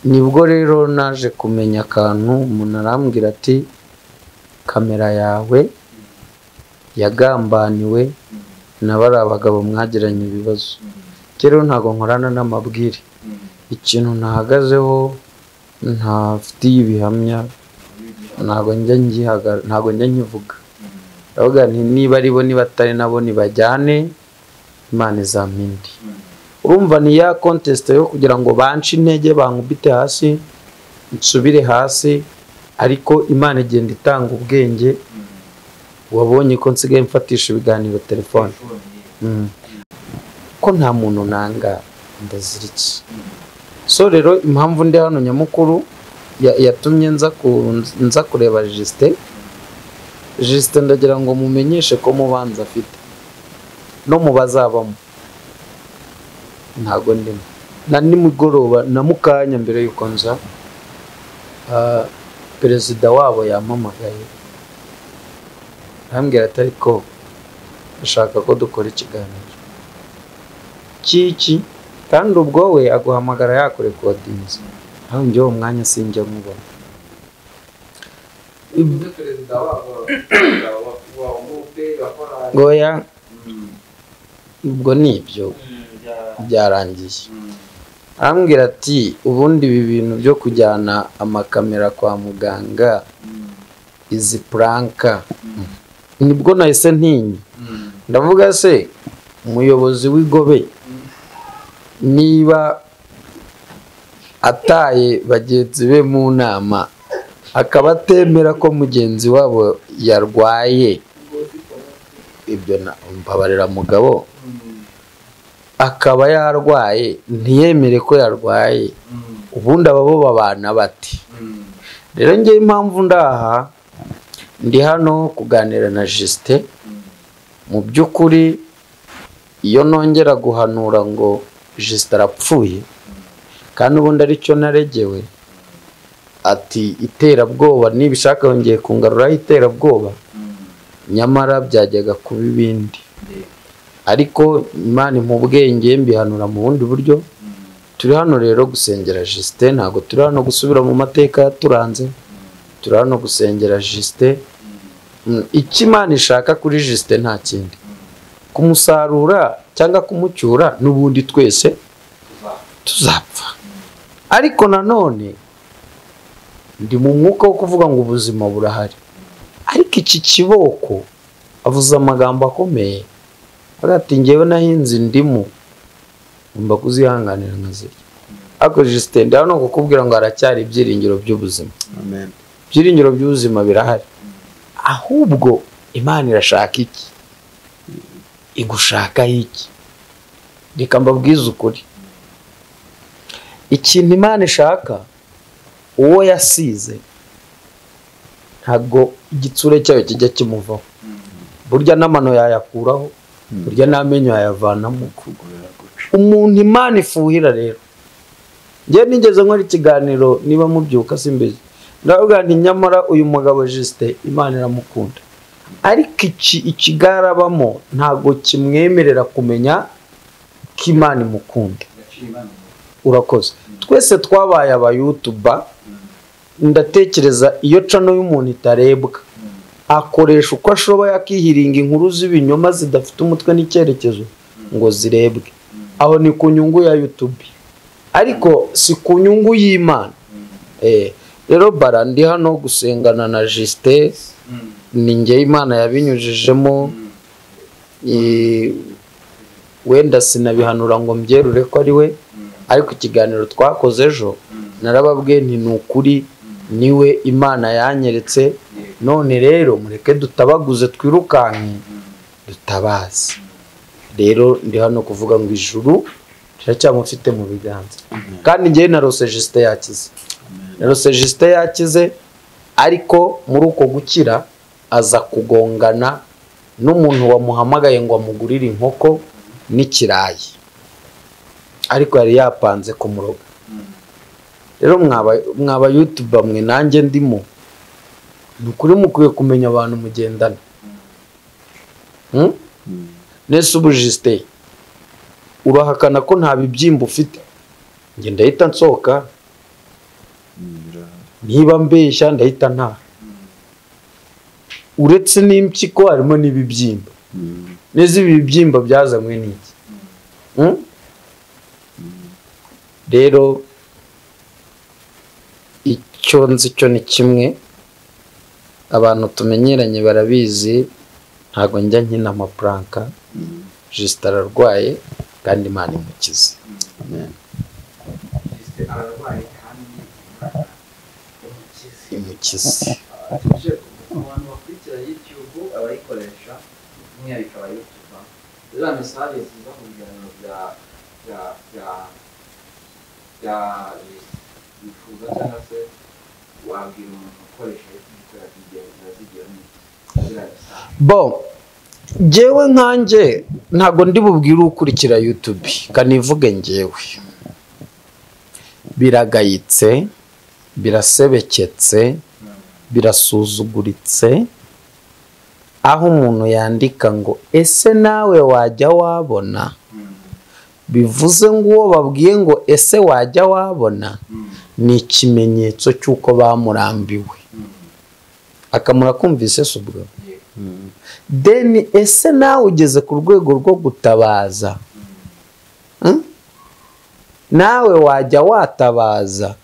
nibwo rero naje kumenya akantu, umuntu arambwira ati kamera yawe yagambaniwe na bari abagabo mwagiranye ibibazo. Rero ntabwo nkorana n'amabwire, ikintu ntahagazeho ntafitiye ibihamya ntabwo njya ngihaga, ntabwo njya nkivuga. Ndavuga nti niba ari bo niba atari nabo nibajyane, Imana izampinde. Urumva ni ya contest yo kugira ngo bance intege, bankubite hasi, nsubire hasi, ariko Imana igenda itanga ubwenge. Wabonye ko nsigaye mfatisha ibiganiro telefone. Ko nta muntu nanga, ndaziriki. So rero impamvu ndi hano nyamukuru yatumye nza kureba Justin. Justin ndagira ngo mumenyeshe ko mubanza afite no mubazabamo ntago ndimo. Na nimugoroba na mukanya mbere yuko nza, perezida wabo yampamagaye arambwira ati ariko ashaka ko dukora ikiganiro kiki, kandi ubwo we aguhamagara yakurekodinze, aho njye uwo mwanya sinjya mubona. Goya ubwo nibyo byarangiye. Arambwira ati ubundi ibi bintu byo kujyana amakamera kwa muganga, izi pranka, nibwo nahise ntinya. Ndavuga se umuyobozi w'igobe niba ataye bagenzi be mu nama akaba atemera ko mugenzi wabo yarwaye, ibyo mbabarira mugabo, akaba yarwaye ntiyemere ko yarwaye, ubundi abo babana bati. Rero njye impamvu ndaha ndi hano kuganira na Justin, mu by'ukuri iyo nongera guhanura ngo Justin arapfuye kandi ubundi aricyo naregewe, ati iterabwoba nibishaka yongeye kungaruraho iterabwoba, nyamara byajyaga kuba ibindi. Ariko Imana mu bwenge mbihanura mu bundi buryo. Turi hano rero gusengera Justin, ntabwo turi hano gusubira mu mateka yaturanze, turi hano gusengera Justin. Icyo Imana ishaka kuri Justin nta kindi, kumusarura cyangwa kumucyura n'ubundi twese tuzapfa. Ariko nanone ndi mu mwuka wo kuvuga ngo ubuzima burahari, ariko iki kiboko avuze amagambo akomeye ati njyewe nahinze indimu ngomba kuzihanganira nkazirya. Ariko Justin ndi hano kukubwira ngo haracyari ibyiringiro by'ubuzima. Amen. Ibyiringiro by'ubuzima birahari, ahubwo Imana irashaka iki, igushaka iki? Reka mbabwize ukuri, ikintu Imana ishaka uwo yasize ntabwo igitsure cyayo kijya kimuvaho. Burya n'amano yayakuraho, burya n'amenyo yayavanamo. Umuntu Imana ifuhira rero, njye nigeze nkora ikiganiro niba mubyuka simbizi, ndavuga nti nyamara uyu mugabo Justin Imana iramukunda, Ariko ikigarabamo ntago kimwemerera kumenya ko Imana imukunda. Urakoze. Twese twabaye aba YouTuber, ndatekereza iyo cano y'umuntu itarebwa akoresha uko ashoboye akihiringa inkuru z'ibinyoma zidafite umutwe n'icyerekezo ngo zirebwe. Aho ni ku nyungu ya YouTube, ariko si ku nyungu y'Imana. Rero bara ndi hano gusengana na Justin, ni njye Imana yabinyujijemo. Wenda sinabihanura ngo mbyerure ko ari we, ariko ikiganiro twakoze ejo narababwiye nti ni ukuri niwe Imana yanyeretse. None rero mureke dutabaguze twirukanke dutabaze. Rero ndi hano kuvuga ngo ijuru riracyamufite mu biganza. Kandi njye narose Justin yakize. Narose Justin yakize, ariko muri uko gukira aza kugongana n'umuntu wamuhamagaye ngo amugurire inkoko n'ikirayi, ariko yari yapanze kumuroga. Rero mwaba YouTuber mwe nanjye ndimo, ni ukuri mukwiye kumenya abantu mugendana. Nese ubu Justin urahakana ko nta bibyimba ufite, njye ndahita nsohoka. Niba mbeshya ndahita ntaha. Uretse n'impyiko harimo n'ibibyimba. Neze ibi bibyimba byazanywe n'iki? Rero icyo nzi cyo ni kimwe, abantu tumenyeranye barabizi, ntago njya nkina amapranka. Justin ararwaye kandi Imana imukize. Amen. Justin ararwaye kandi Imana imukize. Abantu bakurikira YouTube, abayikoresha by'umwihariko aba YouTuber, ziriya message ziza mu biganiro bya bifuza cyangwa se wabwira umuntu ukoresha YouTube ko yazigira ziriya message. Bon, njyewe nkanjye ntago ndi bubwire ukurikira YouTube, kanivuge njyewe. Biragayitse, birasebeketse, birasuzuguritse aho umuntu yandika ngo ese nawe wajya wabona. Bivuze ngo uwo babwiye ngo ese wajya wabona ni ikimenyetso cy'uko bamurambiwe. Akamura kumvise ubwo. Deni ese nawe ugeze ku rwego rwo gutabaza, nawe wajya watabaza.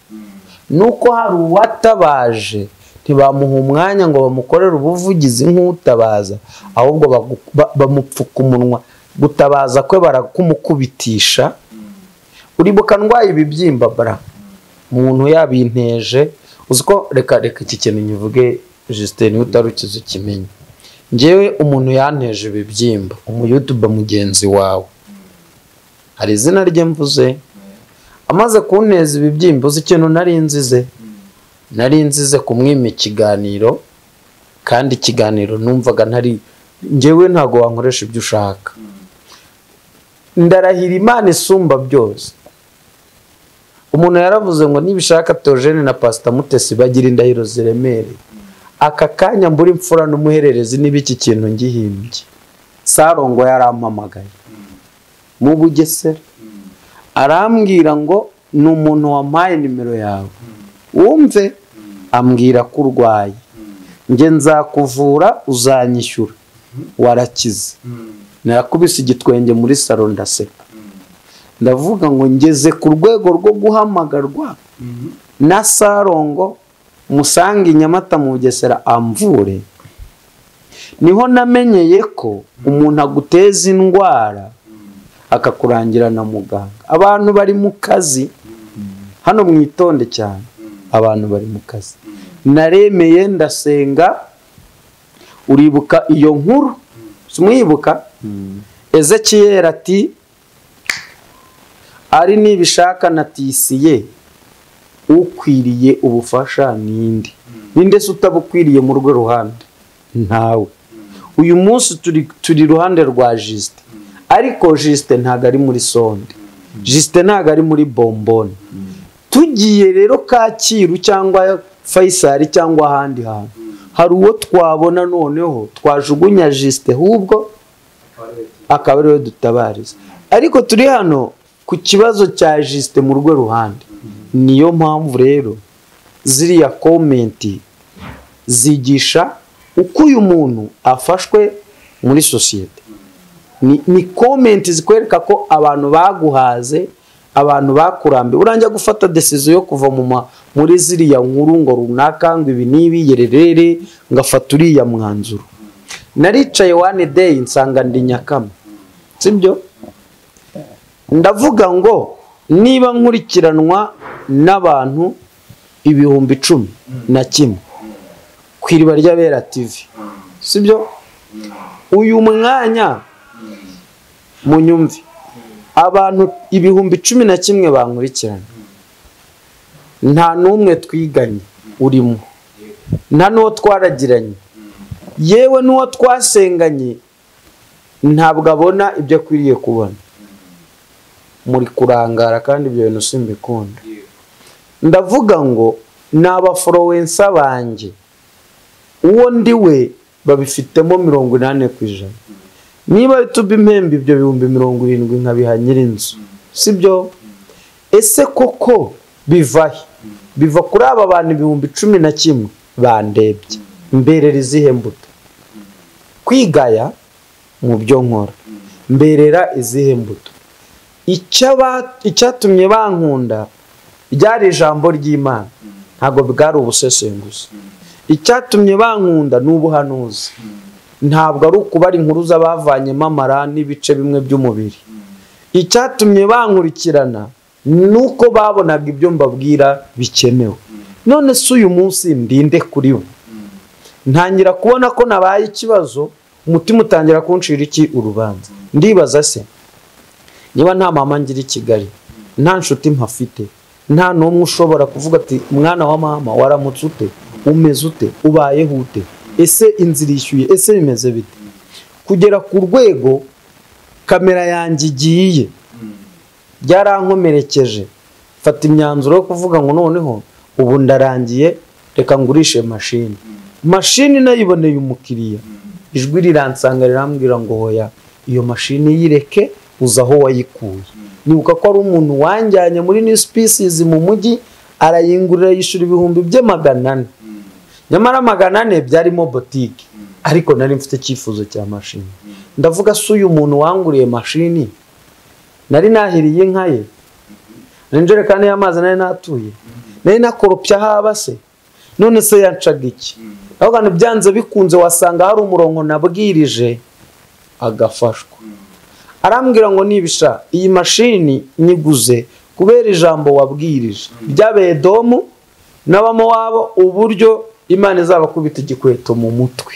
Nuko hari uwatabaje ntibamuha umwanya ngo bamukorere ubuvugizi nk'utabaza, ahubwo bamupfuka umunwa. Gutabaza kwe barakumukubitisha. Uribuka ndwaye ibibyimba bara, umuntu yabinteje. Uziko reka iki kintu nyivuge Justin utarukize ukimenye. Njyewe umuntu yanteje ibibyimba, umu YouTuber mugenzi wawe, hari izina rye mvuze, amaze kunteza ibibyimba, uzi ikintu nari nzize? Nari nzize kumwima ikiganiro, kandi ikiganiro numvaga ntari njyewe ntago wankoresha ibyo ushaka. Ndarahira Imana isumba byose. Umuntu yaravuze ngo nibishaka Theogene na Pastor Mutesi bagira indahiro ziremereye. Aka kanya mburi imfura n'umuhererezi niba iki kintu ngihimbye. Sarongo yarampamagaye mu Bugesera, arambwira ngo ni umuntu wampaye nimero yawe, wumve, ambwira ko urwaye, njye nzakuvura uzanyishyura, warakize. Narakubise igitwenge muri salo ndaseka, ndavuga ngo ngeze ku rwego rwo guhamagarwa na Sarongo musange i Nyamata mu Bugesera amvure. Niho namenyeye ko umuntu aguteza indwara akakurangira na muganga. Abantu bari mu kazi hano mwitonde cyane, abantu bari mu kazi. Naremeye ndasenga. Uribuka iyo nkuru? Simwibuka? Ezekiel ati ari nibishaka natisiye ukwiriye ubufasha ninde? Ninde se utabukwiriye mu rwe ruhande? Ntawe. Uyu munsi turi ruhande rwa Justin, ariko Justin ntago ari muri sonde, Justin ntago ari muri bombone. Tugiye rero Kacyiru cyangwa Faisal cyangwa ahandi hantu, Hari uwo twabona noneho twajugunya Justin ahubwo akaba ariwe dutabariza. Ariko turi hano ku kibazo cya Justin mu rwe ruhande. Niyo mpamvu rero ziriya komenti zigisha uko uyu muntu afashwe muri sosiyete. Ni komenti zikwereka ko abantu baguhaze, abantu bakurambiwe. Uranjya gufata decision yo kuva muri ziriya nkuru ngo runaka ngo ibi nibi yererere ngafata uriya mwanzuro. Naricaye one day nsanga ndi Nyakama, sibyo? Ndavuga ngo niba nkurikiranwa n'abantu 11,000 ku Iriba ry'Abera TV, sibyo? Uyu mwanya munyumve, abantu 11,000 bankurikirana, nta n'umwe twiganye urimo, nta n'uwo twaragiranye, yewe n'uwo twasenganye ntabwo abona ibyo akwiriye kubona. Muri kurangara kandi ibyo bintu simbikunda. Ndavuga ngo ni abaforowensa banjye, uwo ndi we babifitemo 80%. Niba YouTube impembe ibyo 70,000 nkabiha nyirinzu, sibyo? Ese koko bivahe? Biva kuri aba bantu 11,000 bandebye. Mberera izihe mbuto? Kwigaya mu byo nkora, mberera izihe mbuto? Icyatumye bankunda ryari ijambo ry'Imana, ntabwo bwari ubusesenguzi. Icyatumye bankunda ni ubuhanuzi, ntabwo ari ukubara inkuru z'abavanyemo amara n'ibice bimwe by'umubiri. Icyatumye bankurikirana nuko babonaga ibyo mbabwira bikenewe. None se uyu munsi ndinde kuri bo? Ntangira kubona ko nabaye ikibazo, umutima utangira kunshira iki urubanza. Ndibaza se niba nta mama ngira i Kigali, nta nshuti mpafite, nta n'umwe ushobora kuvuga ati mwana wa mama waramutse ute, umeze ute, ubayeho ute, ese inzira ishyuye, ese bimeze bite? Kugera ku rwego kamera yanjye igiye byarankomerekeje, mfata imyanzuro yo kuvuga ngo noneho ubu ndarangiye, reka ngurishe mashini. Mashini nayiboneye umukiriya, ijwi riransanga rirambwira ngo hoya, iyo mashini yireke, uza aho wayikuye. Nibuka ko ari umuntu wanjyanye muri New Species mu mujyi, arayingurira yishura 400,000. Nyamara 400 byarimo boutique, ariko nari mfite icyifuzo cya mashini. Ndavuga se uyu muntu wanguriye mashini, nari nahiriye inka ye, n'injerekani y'amazi nari natuye, nari nakoropya haba se, none se yancaga iki? Ahubwo byanze bikunze wasanga hari umurongo nabwirije agafashwa. Arambwira ngo nibisha iyi mashini nyiguze kubera ijambo wabwirije by'Abedomu n'Abamowabu, uburyo Imana izabakubita igikweto mu mutwe.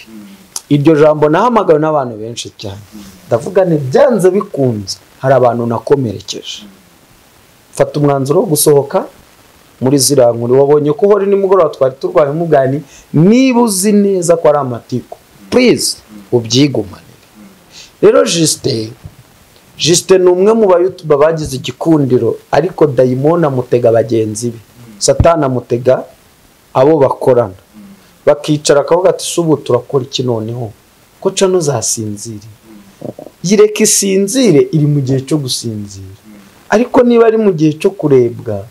Iryo jambo nahamagawe n'abantu benshi cyane. Ndavuga nti byanze bikunze hari abantu nakomerekeje. Fata umwanzuro wo gusohoka muri ziriya nkuru. Wabonye ko hori nimugoroba twari turwaye umugani, niba uzi neza ko ari amatiku, please ubyigumanire. Rero Justin ni umwe mu bayutuba bagize igikundiro, ariko dayimoni amutega bagenzi be, Satani amutega abo bakorana, bakicara akavuga ati se ubu turakora iki noneho ko cano zasinzire? Yireke isinzire, iri mu gihe cyo gusinzira. Ariko niba ari mu gihe cyo kurebwa,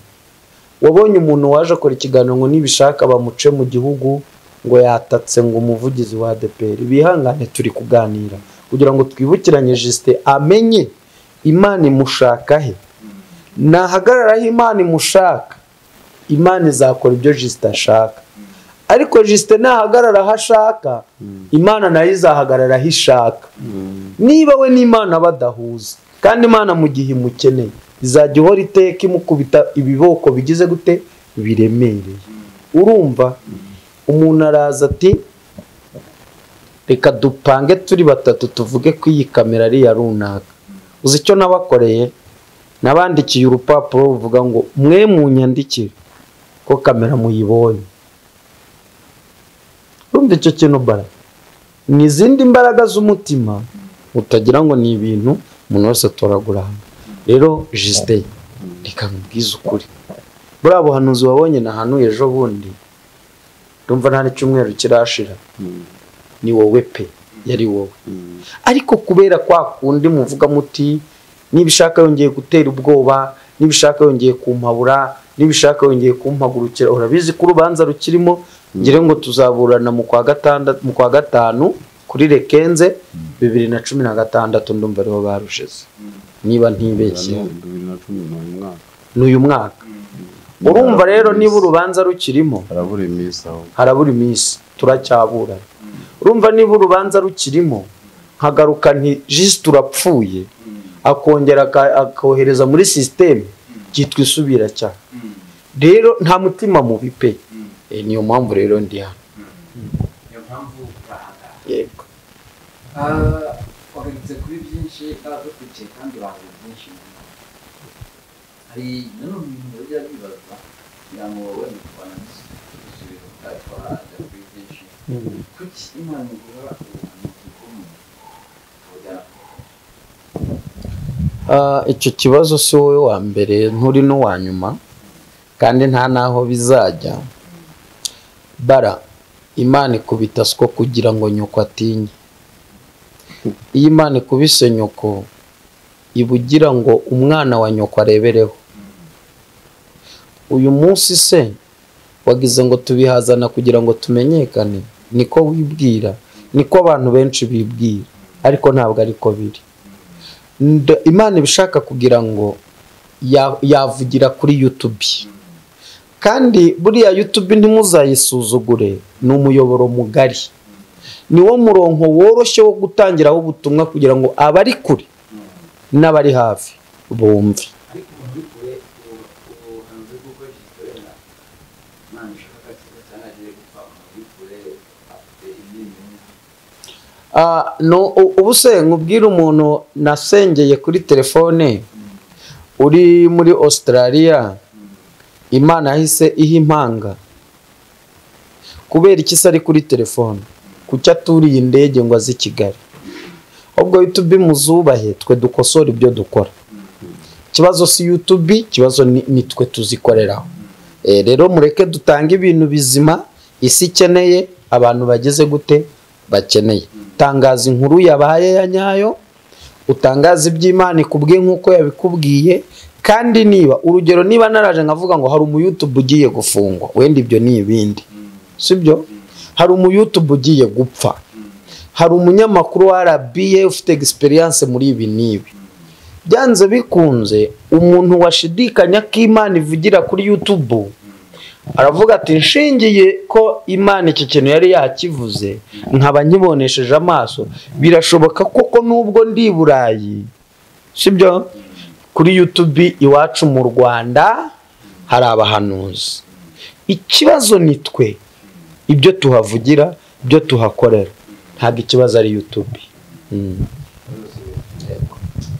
wabonye umuntu waje akora ikiganiro ngo nibishaka bamuce mu gihugu ngo yatatse ngo umuvugizi wa ADEPR. Bihangane, turi kuganira kugira ngo twibukiranye Justin amenye Imana imushaka he. Nahagararaho Imana imushaka, Imana izakora ibyo Justin ashaka. Ariko Justin nahagarara aho ashaka, Imana nayo izahagarara aho ishaka. Niba we n'Imana badahuza, kandi Imana mu gihe imukeneye izajya ihora iteka imukubita ibiboko bigize gute biremereye. Urumva umuntu araza ati reka dupange turi batatu tuvuge ko iyi kamera ari iya runaka. Uzi icyo nabakoreye? Nabandikiye urupapuro ruvuga ngo mwe munyandikire ko kamera muyibonye. Urumva icyo kintu bara? Ni izindi mbaraga z'umutima utagira ngo ni ibintu umuntu wese atoragura hano. Rero Justin, reka nkubwize ukuri, buriya buhanuzi wabonye nahanuye ejo bundi Ndumva nta n'icyumweru kirashira. Ni wowe pe, yari wowe. Ariko kubera kwa kundi muvuga muti nibishaka yongeye gutera ubwoba, nibishaka yongeye kumpabura, nibishaka yongeye kumpagurukira, urabizi ko urubanza rukirimo, ngire ngo tuzaburana mu kwa gatandatu, mu kwa gatanu kuri Rekenze 2016, ndumva ariho barushize niba ntibeshye. 2010 n'uyu mwaka. Urumva rero niba urubanza rukirimo harabura iminsi, aho harabura iminsi turacyaburana. Urumva niba urubanza rukirimo nkagaruka nti juste urapfuye, akongera akohereza muri system cyitwa isubira cyane. Rero nta mutima mubi pe. Niyo mpamvu rero ndi hano. Niyo mpamvu urahanga. Yego. Wagarutse kuri byinshi n'abadukurikiye kandi bazi byinshi. Hari nanone ibintu bijya bibaza kugira ngo wenda tubana n'igisubizo tutari twajya kuri byinshi. Kuki Imana iguha ubuhanuzi bw'umuntu ukabujyana ku muntu? Icyo kibazo si wowe wa mbere, nturi n'uwa nyuma, kandi nta naho bizajya. Bara Imana ikubita siko kugira ngo nyoko atinye. Iyo Imana ikubise nyoko ibugira ngo umwana wa nyoko arebereho. Uyu munsi se wagize ngo tubihazana kugira ngo tumenyekane, niko wibwira, niko abantu benshi bibwira, ariko ntabwo ariko biri. Imana ibishaka kugira ngo yavugira kuri YouTube. Kandi buriya YouTube ntimuzayisuzugure, ni umuyoboro mugari, niwo murongo woroshye wo gutangiraho ubutumwa kugira ngo abari kure n'abari hafi bumve. Ariko umuntu uri kure ubuhanuzi bw'uko Kristo wenda Imana ishaka ko cyangwa agiye gupfa, umuntu uri kure afite ibyiringiro. No, ubu se nkubwire umuntu nasengeye kuri telefone uri muri Australia, Imana yahise iha impanga. Kubera iki se ari kuri telefone? Kuki aturiye indege ngo aze i Kigali? Ahubwo YouTube muzubahe, twe dukosora ibyo dukora. Ikibazo si YouTube, ikibazo ni twe tuzikoreraho. Rero mureke dutange ibintu bizima isi ikeneye, abantu bageze gute bakeneye. Tangaza inkuru yabaye ya nyayo, utangaza iby'Imana ikubwiye nk'uko yabikubwiye. Kandi niba urugero niba naraje nkavuga ngo hari umu YouTube ugiye gufungwa, wenda ibyo ni ibindi, sibyo? Hari umu YouTube ugiye gupfa, hari umunyamakuru wa RBA ufite experience muri ibi n'ibi, byanze bikunze umuntu washidikanya ko Imana ivugira kuri YouTube aravuga ati nshingiye ko Imana iki kintu yari yakivuze nkaba nkibonesheje amaso, birashoboka koko nubwo ndi i Burayi, sibyo? Kuri YouTube iwacu mu Rwanda hari abahanuzi. Ikibazo ni twe, ibyo tuhavugira, ibyo tuhakorera, ntabwo ikibazo ari YouTube.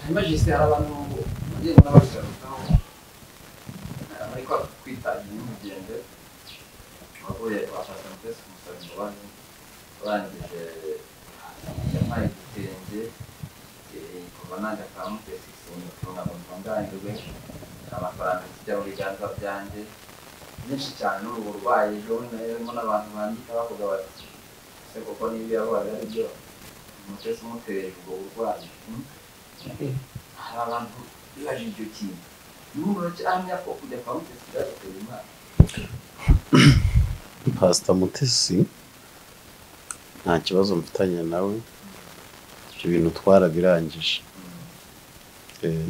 Hanyuma Justin, hari abantu bagiye n'ababigarukaho ariko kwita nyamugende wavuye kwa Pastor Mutesi kumusaba imbabazi, barangije yampaye igitenge, kuva najya kwa Mutesi sinyufunga ngo ntunganyirwe, amafaranga kijya mu biganza byanjye byinshi cyane. N'ubu burwayi ejo bundi harimo n'abantu bandika bavuga bati ese koko n'ibyo yavugaga ari byo, Mutesi umutereje ubwo burwayi. Hari abantu bibaje icyo kintu, n'ubu baracyahamya ko kujya kwa Mutesi byagutera Imana. Pastor Mutesi nta kibazo mfitanye nawe, ibyo bintu twarabirangije.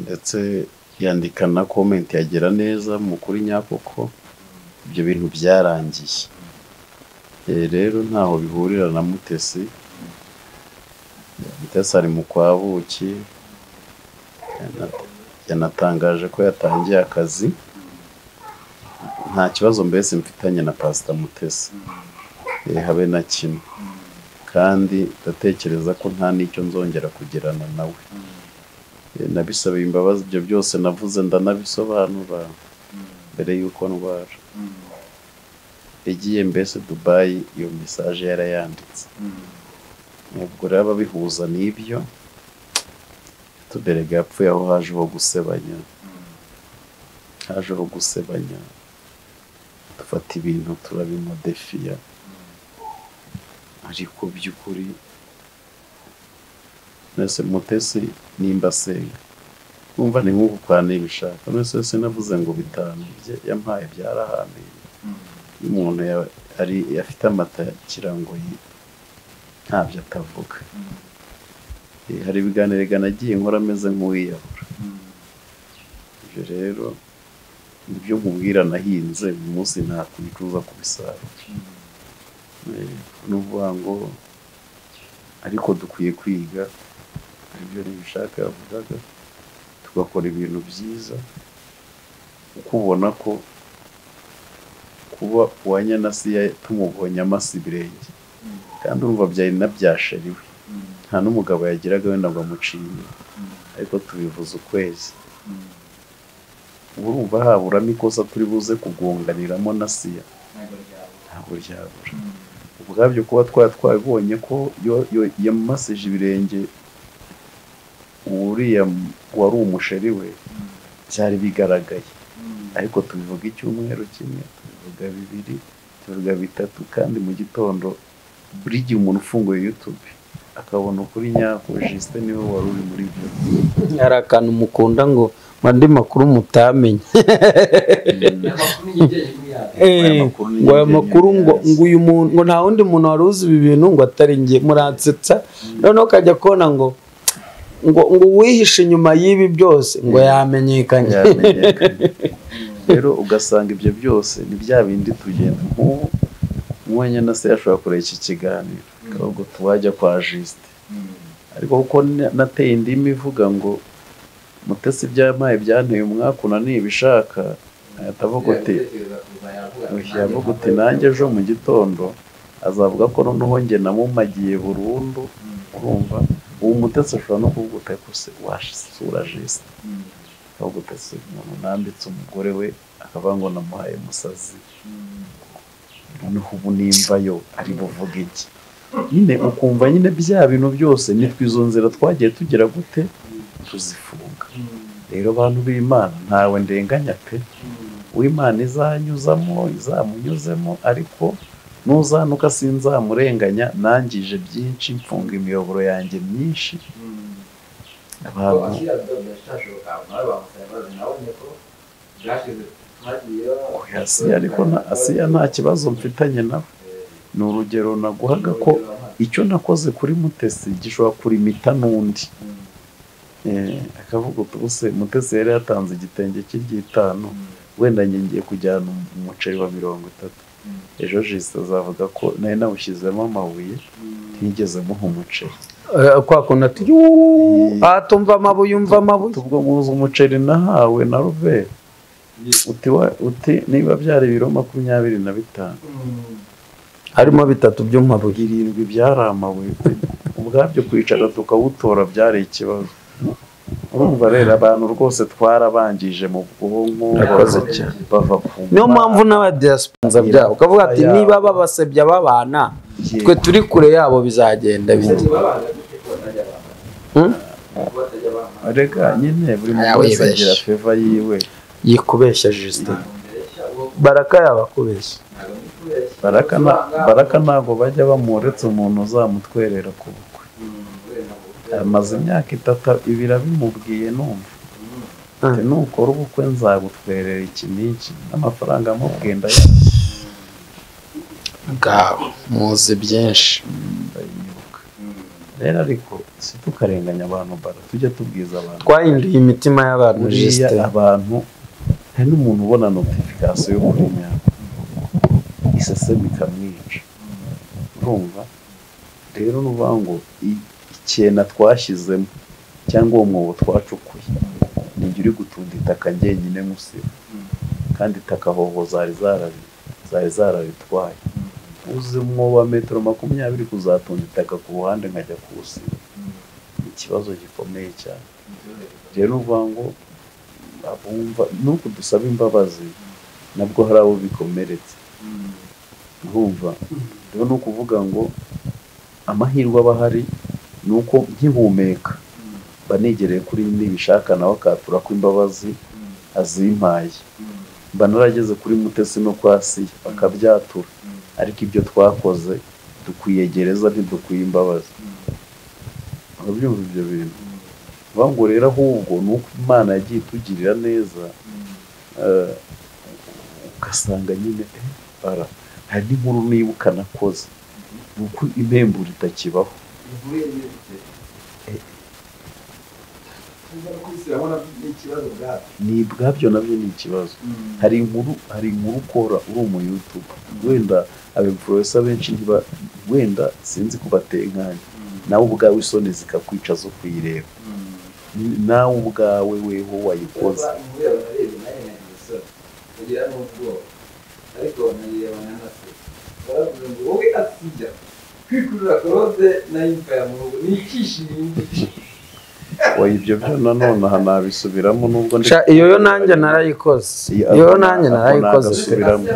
Ndetse yandika na comment yagera neza mu kuri nyakoko, ibyo bintu byarangiye. Rero ntaho bihurira na Mutesi. Mutesi ari mu kwa buki, yanatangaje ko yatangiye akazi. Nta kibazo mbese mfitanye na Pastor Mutesi, habe na kimwe. Kandi ndatekereza ko nta n'icyo nzongera kugirana nawe. Nabisabiye imbabazi, ibyo byose navuze ndanabisobanura mbere y'uko ndwara. Yagiye mbese Dubai, iyo message yarayanditse. Ubwo rero ababihuza n'ibyo, tuberega yapfuye aho hajeho gusebanya, hajeho gusebanya, dufata ibintu turabimodefiya. Ariko by'ukuri nese Mutesi nimba asenga umva ni nk'uko kwa Nibishaka, nese sinavuze ngo 5 bye yampaye byarahambiriye. Iyo umuntu ari afite amata kirangoyi ntabyo atavuga. Hari ibiganiro nagiye nkora ameze nk'uwiyahura. Ibyo rero nibyo nkubwira nahinze uyu munsi ntakwicuza kubisarura. Nuvuga ngo ariko dukwiye kwiga ibyo Nibishaka yavugaga, tugakora ibintu byiza, uko ubona ko kuba uwanyanasiya tumubonye amasa ibirenge kandi urumva byari nabyashariwe, nta n'umugabo yagiraga wenda ngo amuciye, ariko tubivuze ukwezi. Urumva haburamo ikosa turi buze kugonganiramo na Siya, ntabwo ryabura. Ubwabyo kuba twabonye ko yamasije ibirenge uriya wari umusheri we byari bigaragaye, ariko tubivuga icyumweru kimwe, tubivuga 2, tubivuga 3, kandi mu gitondo buri gihe umuntu ufunguye YouTube akabona ukuri nyako Justin niwe wari uri muri byo. Hari akantu mukunda ngo andi makuru mutamenye. Ngo aya makuru ngo uyu muntu ngo nta wundi muntu wari uzi ibi bintu ngo atari njye, muransetsa. Noneho ukajya kubona ngo ngo uwihishe inyuma y'ibi byose ngo yamenyekanye. Rero ugasanga ibyo byose ni bya bindi tugenda nk'ubu umwanya na se yashobora kureba iki kiganiro ahubwo tuwajya kwa Justin, ariko kuko nateye indimi ivuga ngo Mutesi ibyampaye byanteye umwaku na Nibishaka, atavuga uti yavuga uti nanjye ejo mu gitondo azavuga ko noneho njye namumagiye burundu. Urumva uwo Mutesi ashobora no kuvuga uti ariko se wasura Justin, akavuga uti se umuntu nambitse umugore we akavuga ngo namuhaye umusazi, noneho ubu nimba yo ari buvuge iki? Nyine ukumva nyine bya bintu byose nitwe izo nzira twagiye tugera gute tuzifunga. Rero bantu b'Imana ntawe ndenganya pe, uw'Imana izanyuzamo izamunyuzemo, ariko nuzanuka sinzamurenganya, nangije byinshi mfunga imiyoboro yanjye myinshi. Ariko Asiya nta kibazo mfitanye nawe, ni urugero naguhaga ko icyo nakoze kuri Mutesi gishobora kurimita n'undi. Akavuga uti ubuse Mutesi yari yatanze igitenge cy'iry'itanu, wenda njye ngiye kujyana umuceri wa 30, ejo Justin azavuga ko nari nawushyizemo amabuye ntigeze muha umuceri. Kwa kuntu ati atumva amabuye umva amabuye, ubwo muzi umuceri nahawe na Robert uti niba byari ibiro 25 harimo 3 by'amabuye, 7 byari amabuye, ubwabyo kwicara tukawutora byari ikibazo. Urumva rero abantu rwose twarabangije mu bwonko bava ku niyo mpamvu n'abadiaspora byabo ukavuga ati niba babasebya babana twe turi kure yabo bizagenda bite. Rega nyine buri muntu wese agira favor yiwe. Yikubeshya Justin, Baraka yabakubeshya. Baraka ntabwo bajya bamuretse umuntu uzamutwerera ku bukwe. Amaze imyaka 3 ibiri abimubwiye numva ati nukora ubukwe nzagutwerera iki n'iki, n'amafaranga amubwiye ndayazi. Ngaho muzi byinshi ndayibuka. Rero ariko si tukarenganya abantu bara, tujya tubwiza abantu twahinduye imitima y'abantu Justin. Abantu hari n'umuntu ubona notification yo kuri nyako isesemi ikamwica. Urumva rero nuvuga ngo icyena twashyizemo cyangwa uwo mwobo twacukuye nijye uri gutunda itaka njyenyine musiba, kandi itaka hoho zari zararitwaye. Uzi umwobo wa metero 20 kuzatunda itaka ku ruhande nkajya kuwusiba, ikibazo gikomeye cyane. Rero nuvuga ngo abumva nuko dusaba imbabazi nabwo hari abo bikomeretse. Urumva rero ni ukuvuga ngo amahirwe aba ahari ni uko nkihumeka banigereye kuri Nibishaka nawe akatura ko imbabazi azimpaye, mba narageze kuri Mutesi no kwa Siya bakabyatura, ariko ibyo twakoze Dukwiye gereza, ntidukwiye imbabazi. Urabyumva ibyo bintu? Vuga ngo rero ahubwo ni uko Imana yagiye itugirira neza, ugasanga nyine bara hari n'inkuru nibuka nakoze, ni uko impemburo itakibaho. Inkuru yari imeze ite? Niba no kubisubiramo nabyo ni ikibazo ubwabyo. Ni ubwabyo nabyo ni ikibazo. Hari inkuru ukora uri umu YouTuber, wenda aba influencer benshi ntiba, wenda sinzi ko bateye nkanjye, nawe ubwawe isoni zikakwica zo kuyireba, nawe ubwawe weho wayikoze. Inkuru yawe narebye nayo nkagira isoni, nkagira n'ubwoba, ariko nkayireba nkanaseka. Baravuze ngo wowe Asiya kwikurura Claude na Imfa mu rugo ni ikishingi. Oya, ibyo byo nanone aha nabisubiramo nubwo ndi Iyo yo nanjye narayikoze. Iyo nanjye narayikoze. Nasubiramo.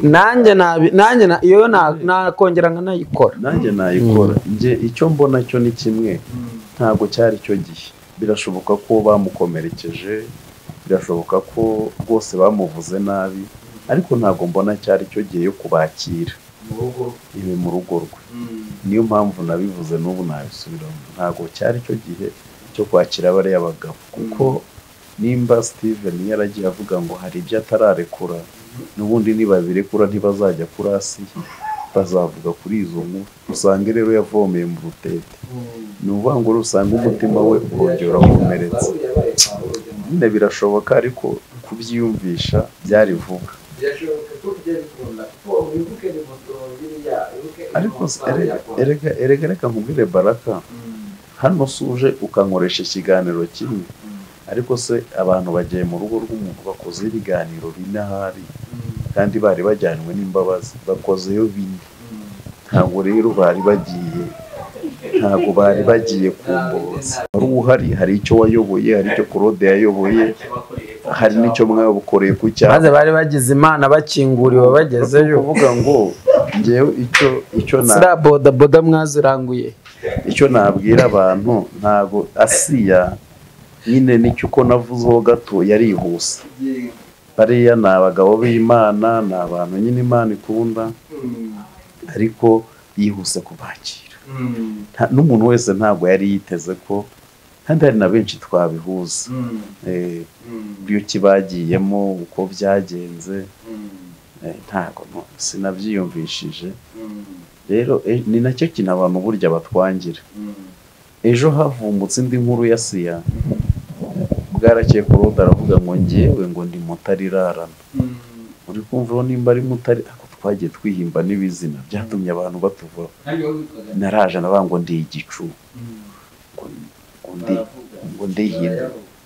Nanjye nanjye iyo nakongera nkanayikora. Nanjye nayikora. Nje icyo mbona cyo ni kimwe, ntabwo cyari cyo gihe. Birashoboka ko bamukomerekeje, birashoboka ko rwose bamuvuze nabi, ariko ntabwo mbona cyari cyo gihe yo kubakira iwe mu rugo rwe. Niyo mpamvu nabivuze n'ubu nabisubiramo, ntabwo cyari cyo gihe cyo kwakira bariya bagabo, kuko nimba Steven yaragiye avuga ngo hari ibyo atararekura, n'ubundi nibabirekura ntibazajya kuri Asiya, bazavuga kuri izo nkuru. Usanga rero yavomeye mu rutete, ni ukuvuga ngo usanga umutima we urongera urakomeretse. Nyine birashoboka, ariko kubyiyumvisha byari vuba. Birashoboka ko byabikunda, kuko wibuke ni moto biriya, wibuke Ariko erega reka nkubwire Baraka, hano suje ukankoresha ikiganiro kimwe, ariko se abantu bagiye mu rugo rw'umuntu bakoze ibiganiro bine ahari, kandi bari bajyanwe n'imbabazi, bakozeyo bine. Ntabwo rero bari bagiye, ntabwo bari bagiye kumboza. Wari uhari, hari icyo wayoboye, hari icyo Claude yayoboye, hari n'icyo mwabukoreye ku cyapa. Maze bari bagize Imana bakinguriwe bagezeyo. Kuvuga ngo ngewe icyo na ziriya bodaboda mwaziranguye. Icyo nabwira abantu, ntago Asiya nyine nicyo uko navuzeho gato yarihuse. Bariya ni abagabo b'Imana, ni abantu nyine Imana ikunda, ariko yihuse kubakira. N'umuntu wese ntabwo yari yiteze ko, kandi hari na benshi twabihuza uburyo kibagiyemo, uko byagenze, ntabwo sinabyiyumvishije. Rero ni nacyo kintu abantu burya batwangira. Ejo havumbutse indi nkuru ya Asiya, bwarakeye Claude aravuga ngo ngewe ngo ndi mutarirarana. Uri kumva nimba ari mutari, ako twagiye twihimba n'ibizina byatumye abantu batuvaho. Naraje navuga ngo ndi igicu,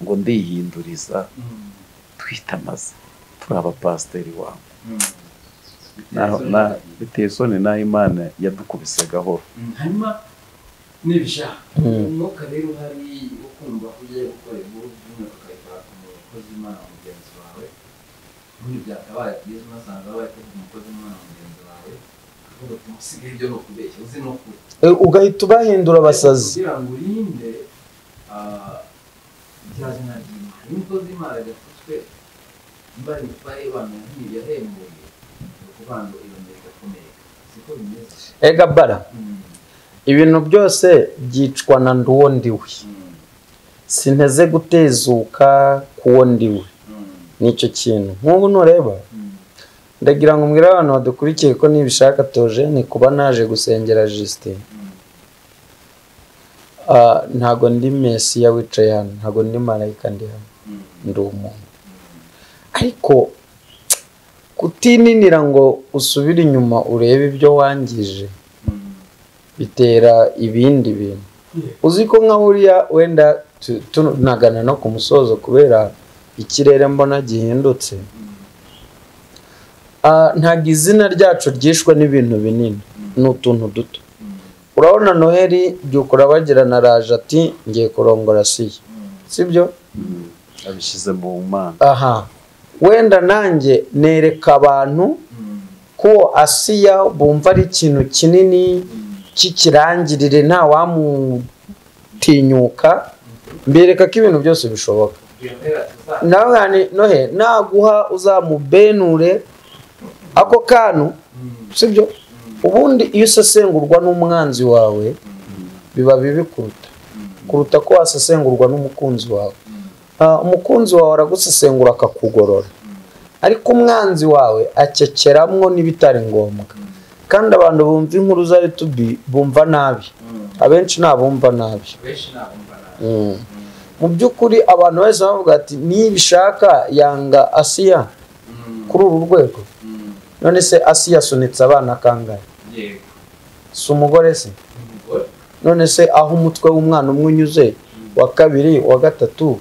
ngo ndihinduriza, twitamaze turi abapasiteri wawe. Biteye isoni naho Imana yadukubise gahoro. Hanyuma nibishaka umwuka rero uhari wo kumva ugiye gukora inkuru by'umwuka ukayikora ku mukozi w'Imana mugenzi wawe, ubundi byakabaye byiza unasanga wabaye kuvuga umukozi w'Imana mugenzi wawe akavuga ati musigaye ibyo ni ukubeshya, uzi ni ukuri, ugahita ubahindura abasazi kugira ngo urinde rya zina ry'Imana. Iyo umukozi w'Imana agatutswe bari bamenya yahembuye, ni ukuvuga ngo irongera igakomereka, siko bimeze. Ega bara, ibintu byose byicwa na nduwo ndiwe, sinteze gutezuka kuwo ndiwe. Nicyo kintu nk'ubu nureba, ndagira ngo mbwire abantu badukurikiye ko nibishaka Theogene kuba naje gusengera Justin, ntago ndi Mesiya wicaye hano, ntago ndi marayika ndi hano, ndi umuntu. Ariko kutininira ngo usubire inyuma urebe ibyo wangije bitera ibindi bintu. Uzi ko nka buriya wenda tunagana no ku musozo kubera ikirere mbona gihindutse, ntabwo izina ryacu ryishwe n'ibintu binini, ni utuntu duto. Urabona Noheli byukura bagirana raje ati ngiye kurongora Asiya, sibyo? Abishyize mu Mana. Aha wenda nanjye nereka abantu ko Asiya bumva ari ikintu kinini cy'ikirangirire, nta wamutinyuka, mbereka ko ibintu byose bishoboka. Nawe Nohe naguha uzamubenure ako kantu, sibyo? Ubundi iyo usesengurwa n'umwanzi wawe biba bibi kuruta ko wasesengurwa n'umukunzi wawe. Umukunzi wawe aragusesengura akakugorora, ariko umwanzi wawe akekeramwo n'ibitari ngombwa. Kandi abantu bumva inkuru za YouTube bumva nabi, abenshi nabumva nabi. Mu by'ukuri abantu bose bavuga ati nibishaka yanga Asiya kuri uru rwego. None se Asiya asunitse abana kangahe? Si umugore se? None se aho umutwe w'umwana umwe unyuze, wa kabiri, wa gatatu,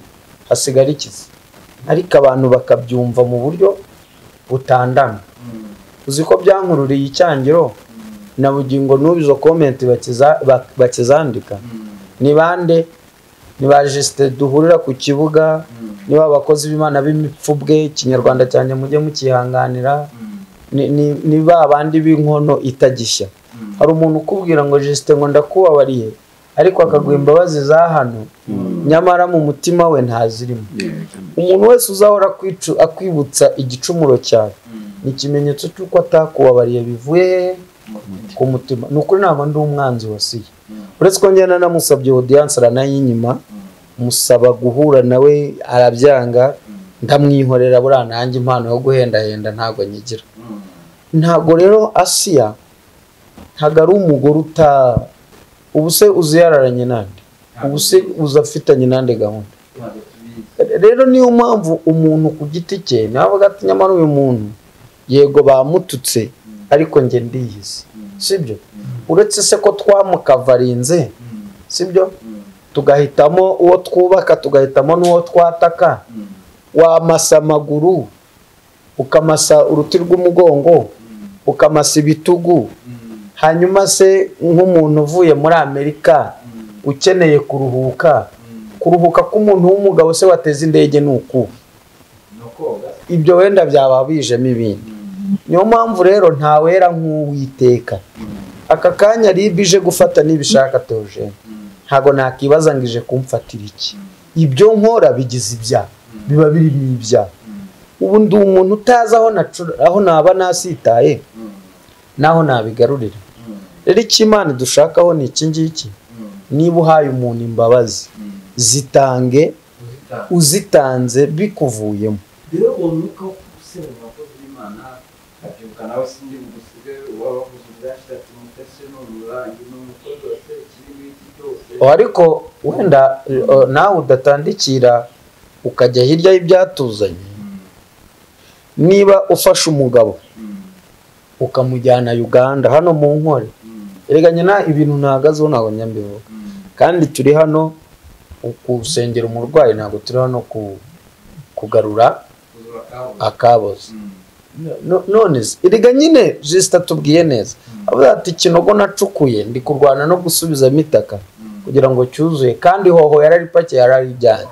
hasigara ikizi? Ariko abantu bakabyumva mu buryo butandana. Uzi ko byankururiye icyangiro na bugingo n'ubu izo comment bakizandika. Ni bande? Ni ba Justin duhurira ku kibuga, niba abakozi b'Imana b'imipfubwe, Ikinyarwanda cyane mujye mukihanganira, ni ba bandi b'inkono itagishya. Hari umuntu ukubwira ngo Justin ngo ndakubabariye, ariko akaguha imbabazi za hano, nyamara mu mutima we ntazirimo. Umuntu wese uzahora akwibutsa igicumuro cyawe ni ikimenyetso cy'uko atakubabariye bivuye ku mutima. Ni ukuri ntabwo ndi umwanzi wa Asiya, uretse ko njyana namusabye audience aranayinyima, musaba guhura nawe arabyanga, ndamwihorera. Buriya nanjye impano yo guhendahenda ntabwo nyigira. Ntabwo rero Asiya ntabwo ari umugore uta ubu se uzi yararanye nande, ubu se uzi afitanye nande gahunda. Rero niyo mpamvu umuntu ku giti cye navuga ati nyamara uyu muntu yego bamututse ariko njye ndiyizi, sibyo? Uretse se ko twamukavarinze, sibyo? Tugahitamo uwo twubaka, tugahitamo n'uwo twataka. Wamasa amaguru, ukamasa uruti rw'umugongo, ukamasa ibitugu, hanyuma se nk'umuntu uvuye muri Amerika ukeneye kuruhuka, kuruhuka k'umuntu w'umugabo se wateze indege ni uku, ibyo wenda byaba bijemo ibindi. Niyo mpamvu rero ntawera nk'Uwiteka. Aka kanya RIB ije gufata nibishaka Theogene, ntago nakibaza ngo ije kumfatira iki. Ibyo nkora bigize ibyaha, biba birimo ibyaha. Ubu ndi umuntu utazi aho naba nasitaye naho nabigarurira. Rero icyo Imana dushakaho ni iki ngiki: niba uhaye umuntu imbabazi, zitange uzitanze bikuvuyemo. Rero uwo mwuka wo gusenga abakozi b'Imana abyuka nawe sindi bugusige wabavuze ubwashize ati Mutesi ni umurangi ni umukozi wa Sekibi w'iki cyose. Ariko wenda nawe udatandikira ukajya hirya y'ibyatuzanye. Niba ufashe umugabo ukamujyana Uganda hano mu Nkore, erega nyina ibintu ntahagazeho ntabwo nyambivuga. Kandi turi hano gusengera umurwayi, ntabwo turi hano kugarura akaboze. None se erega nyine Justin atubwiye neza, avuga ati ikinogo nacukuye ndi kurwana no gusubizamo itaka kugira ngo cyuzuye, kandi hoho yararipakiye yararijyanye.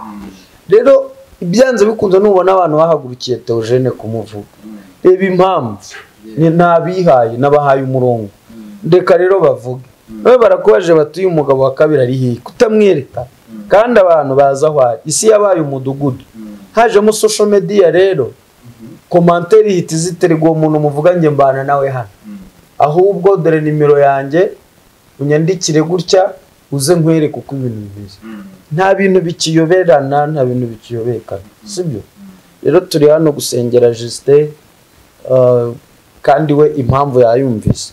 Rero ibyanze bikunze nubona abantu bahagurukiye Theogene kumuvuga, reba impamvu nabihaye, nabahaye umurongo, ndeka rero bavuge. Nawe barakubaje bati uyu mugabo wa kabiri ari hehe, kutamwereka? Kandi abantu baza aho ari, isi yabaye umudugudu, hajemo social media. Rero commentaire ihita iziterwa uwo muntu muvuga njye mbana nawe hano, ahubwo dore nimero yanjye unyandikire gutya uze nkwereke uko ibintu bimeze. Nta bintu bikiyoberana, nta bintu bikiyobekana, sibyo? Rero turi hano gusengera Justin, kandi we impamvu yayumvise,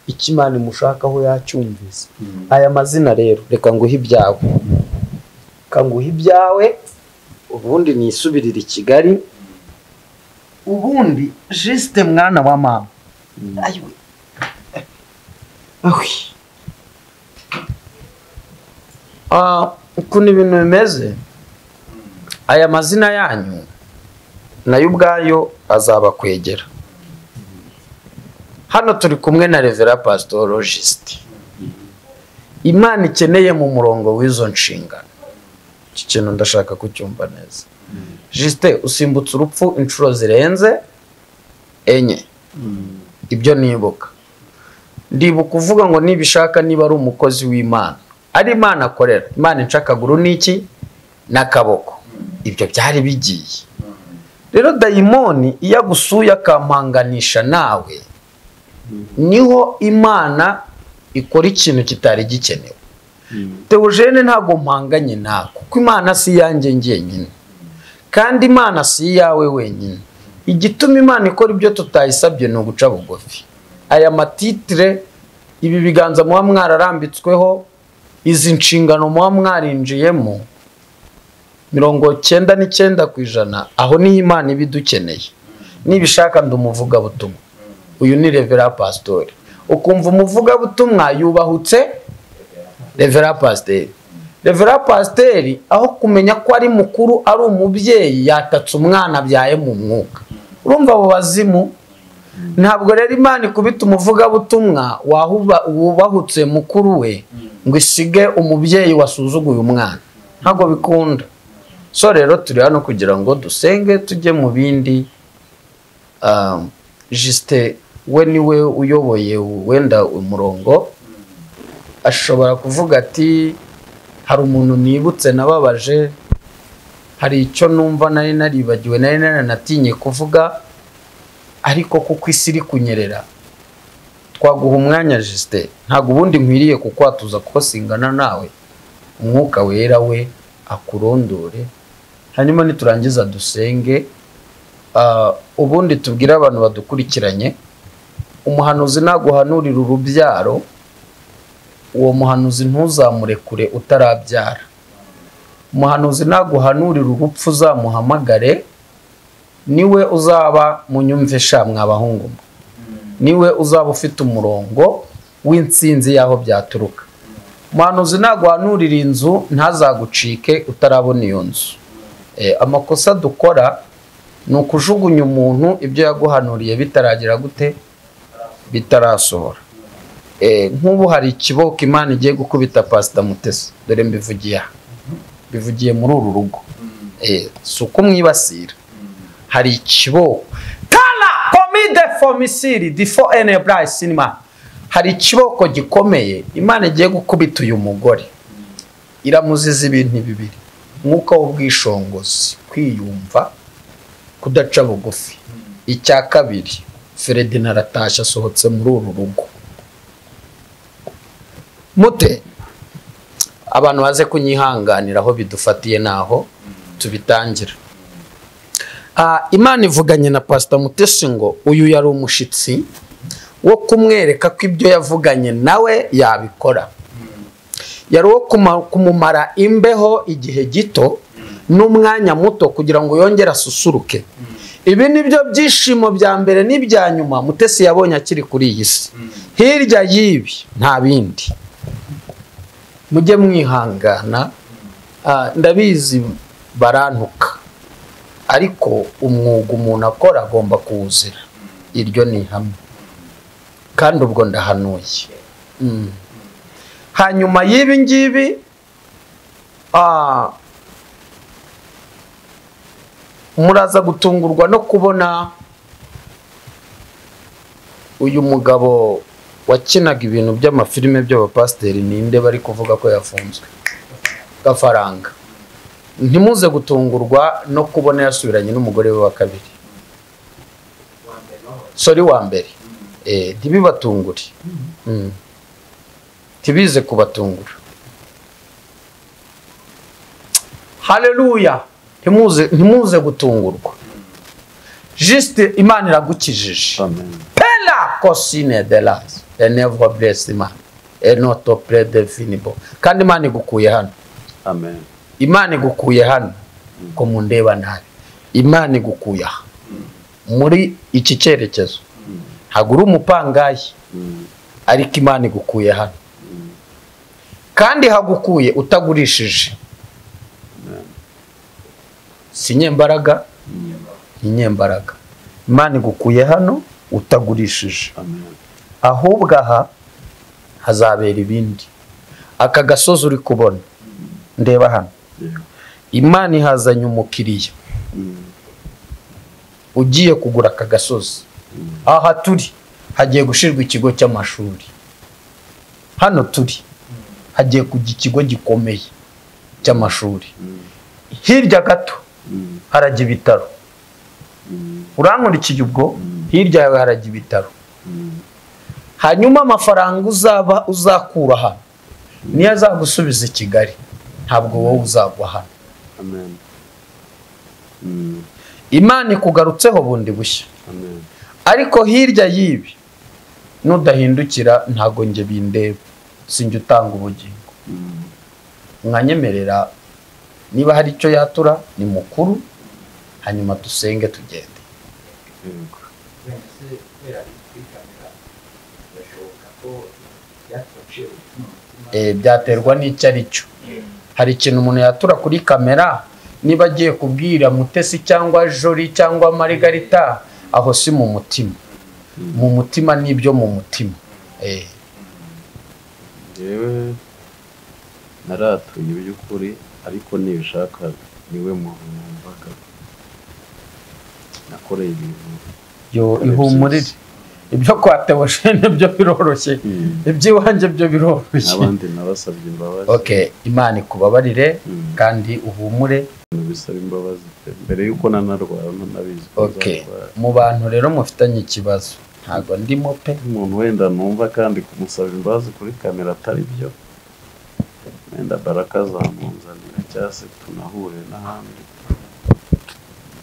icyo Imana imushakaho yacyumvise. Aya mazina rero reka nguhe ibyawe, reka nguhe ibyawe, ubundi nisubirire i Kigali. Ubundi Justin mwana wa mama, ayiwe ukuntu ibintu bimeze, aya mazina yanyu nayo ubwayo azabakwegera. Hano turi kumwe na Reverend Pastor Justin. Imana ikeneye mu murongo w'izo nshingano. Iki kintu ndashaka kucyumva neza. Justin, usimbutse urupfu inshuro zirenze 4. Ibyo nibuka. Ndibuka uvuga ngo nibishaka niba ari umukozi w'Imana, ari Imana akorera, Imana incakaguru n'iki n'akaboko, ibyo byari bigiye. Rero dayimoni iyo agusuye akampanganisha nawe, Niho Imana ikora ikintu kitari gikenewe. Theogene ntago mpanganye nawe, kuko Imana si yanjye njyenyine, kandi Imana si yawe wenyine. Igituma Imana ikora ibyo tutayisabye ni uguca bugufi. Aya matitire, ibi biganza muba mwararambitsweho, izi nshingano muba mwarinjiyemo, 99% aho niho Imana ibidukeneye. Nibishaka ndumuvuga butumwa, uyu ni Revera Pastori. Ukumva umuvuga butumwa yubahutse Revera Pasiteri. Revera Pasiteri aho kumenya ko ari mukuru ari umubyeyi, yatatse umwana abyaye mu mwuka. Urumva abo bazimu? Ntabwo rero Imana ikubita umuvugabutumwa wubahutse mukuru we ngo isige umubyeyi wasuzuguye umwana, ntabwo bikunda. So rero turi hano kugira ngo dusenge tujye mu bindi. Juste we niwe uyoboye wenda umurongo, ashobora kuvuga ati hari umuntu nibutse nababaje, hari icyo numva nari naribagiwe, nari naranatinye kuvuga, ariko kuko isi iri kunyerera. Twaguha umwanya Juste, ntabwo ubundi nkwiriye kukwatuza kuko singana nawe. Umwuka wera we akurondore, hanyuma niturangiza dusenge. Ubundi tubwire abantu badukurikiranye, umuhanuzi naguhanurira urubyaro, uwo muhanuzi ntuzamurekure utarabyara. Umuhanuzi naguhanurira urupfu uzamuhamagare, niwe uzaba munyumve sha mwabahungu, niwe uzaba ufite umurongo w'intsinzi yaho byaturuka. Umuhanuzi naguhanurira inzu ntazagucike utarabona iyo nzu. Amakosa dukora ni ukujugunya umuntu ibyo yaguhanuriye bitaragira gute, bitarasohora. Nk'ubu hari ikiboko Imana igiye gukubita Pastor Mutesi, dore mbivugiye aha, bivugiye muri uru rugo. Si uko mwibasira, hari ikiboko tala komide fomisiri difo enebra cinema, hari ikiboko gikomeye Imana igiye gukubita uyu mugore. Iramuziza ibintu bibiri: umwuka w'ubwishongozi, kwiyumva, kudaca bugufi. Icya kabiri, Ferdinand aratasha asohotse muri uru rugo. Mute abantu baze kunyihanganira aho bidufatiye naho tubitangira. Imana ivuganye na Pastor Mutesi ngo uyu yari umushitsi wo kumwereka ko ibyo yavuganye nawe yabikora. Yari uwo kumumara imbeho igihe gito n'umwanya muto kugira ngo yongere asusuruke. Ibi nibyo byishimo bya mbere n'ibya nyuma Mutesi yabonye akiri kuri iyi si. Hirya y'ibi nta bindi. Mujye mwihangana, ndabizi barantuka, ariko umwuga umuntu akora agomba kuwuzira. Iryo ni ihame, kandi ubwo ndahanuye. Hanyuma y'ibi ngibi, muraza gutungurwa no kubona uyu mugabo wakinaga ibintu by'amafilime by'abapasiteri, ninde bari kuvuga ko yafunzwe, Gafaranga. Ntimuze gutungurwa no kubona yasubiranye n'umugore we wa kabiri, sori wa mbere. Ntibibatungure, ntibize kubatungura. Haleluya! Ntimuze gutungurwa. Juste Imana iragukijije. Pela kosine de las enevre bless Imana enoto predefinibo. Kandi Imana igukuye hano. Amen. Imana igukuye hano ko mundeba nabi. Imana igukuye aha muri iki cyerekezo. Ntabwo uri umupangayi, ariko Imana igukuye hano. Kandi hagukuye utagurishije. Si nyembaraga, ni nyembaraga. Imana igukuye hano utagurishije. Ahubwo aha hazabera ibindi. Aka gasozi uri kubona, ndeba hano, Imana ihazanye umukiriya ugiye kugura aka gasozi. Aha turi hagiye gushirwa ikigo cy'amashuri. Hano turi hagiye kujya ikigo gikomeye cy'amashuri. Hirya gato harajya ibitaro. Urankurikiye ubwo? Hirya yawe harajya ibitaro. Hanyuma amafaranga uzaba uzakura hano niyo azagusubiza i Kigali, ntabwo wowe uzagwa hano. Amen. Imana ikugarutseho bundi bushya. Amen. Ariko hirya y'ibi nudahindukira ntago nge bindeba, sinjye utanga ubugingo. Mwanyemerera niba hari icyo yatura ni mukuru, hanyuma dusenge tugende. Yego. Wenda se kubera ari kuri kamera birashoboka ko byatwaciye bugufi mu mutima. Byaterwa n'icyo ari cyo. Hari ikintu umuntu yatura kuri kamera niba agiye kubwira Mutesi cyangwa Jori cyangwa Margarita, aho si mu mutima. Mu mutima n'ibyo mu mutima. Yewe naratuye by'ukuri, ariko nibishaka niwe muntu numvaga nakoreye ibintu. Yo ihumurire, ibyo kwa Theogene byo biroroshye, iby'iwanjye byo biroroshye. N'abandi nabasabye imbabazi. Okay, Imana ikubabarire kandi uhumure. Bisaba imbabazi mbere yuko nanarwara nanabizi. Okay, mu bantu rero mufitanye ikibazo ntago ndimo pe. Umuntu wenda numva kandi kumusaba imbabazi kuri kamera atari byo, wenda Baraka zamunzanira cyangwa se tunahure n'ahandi.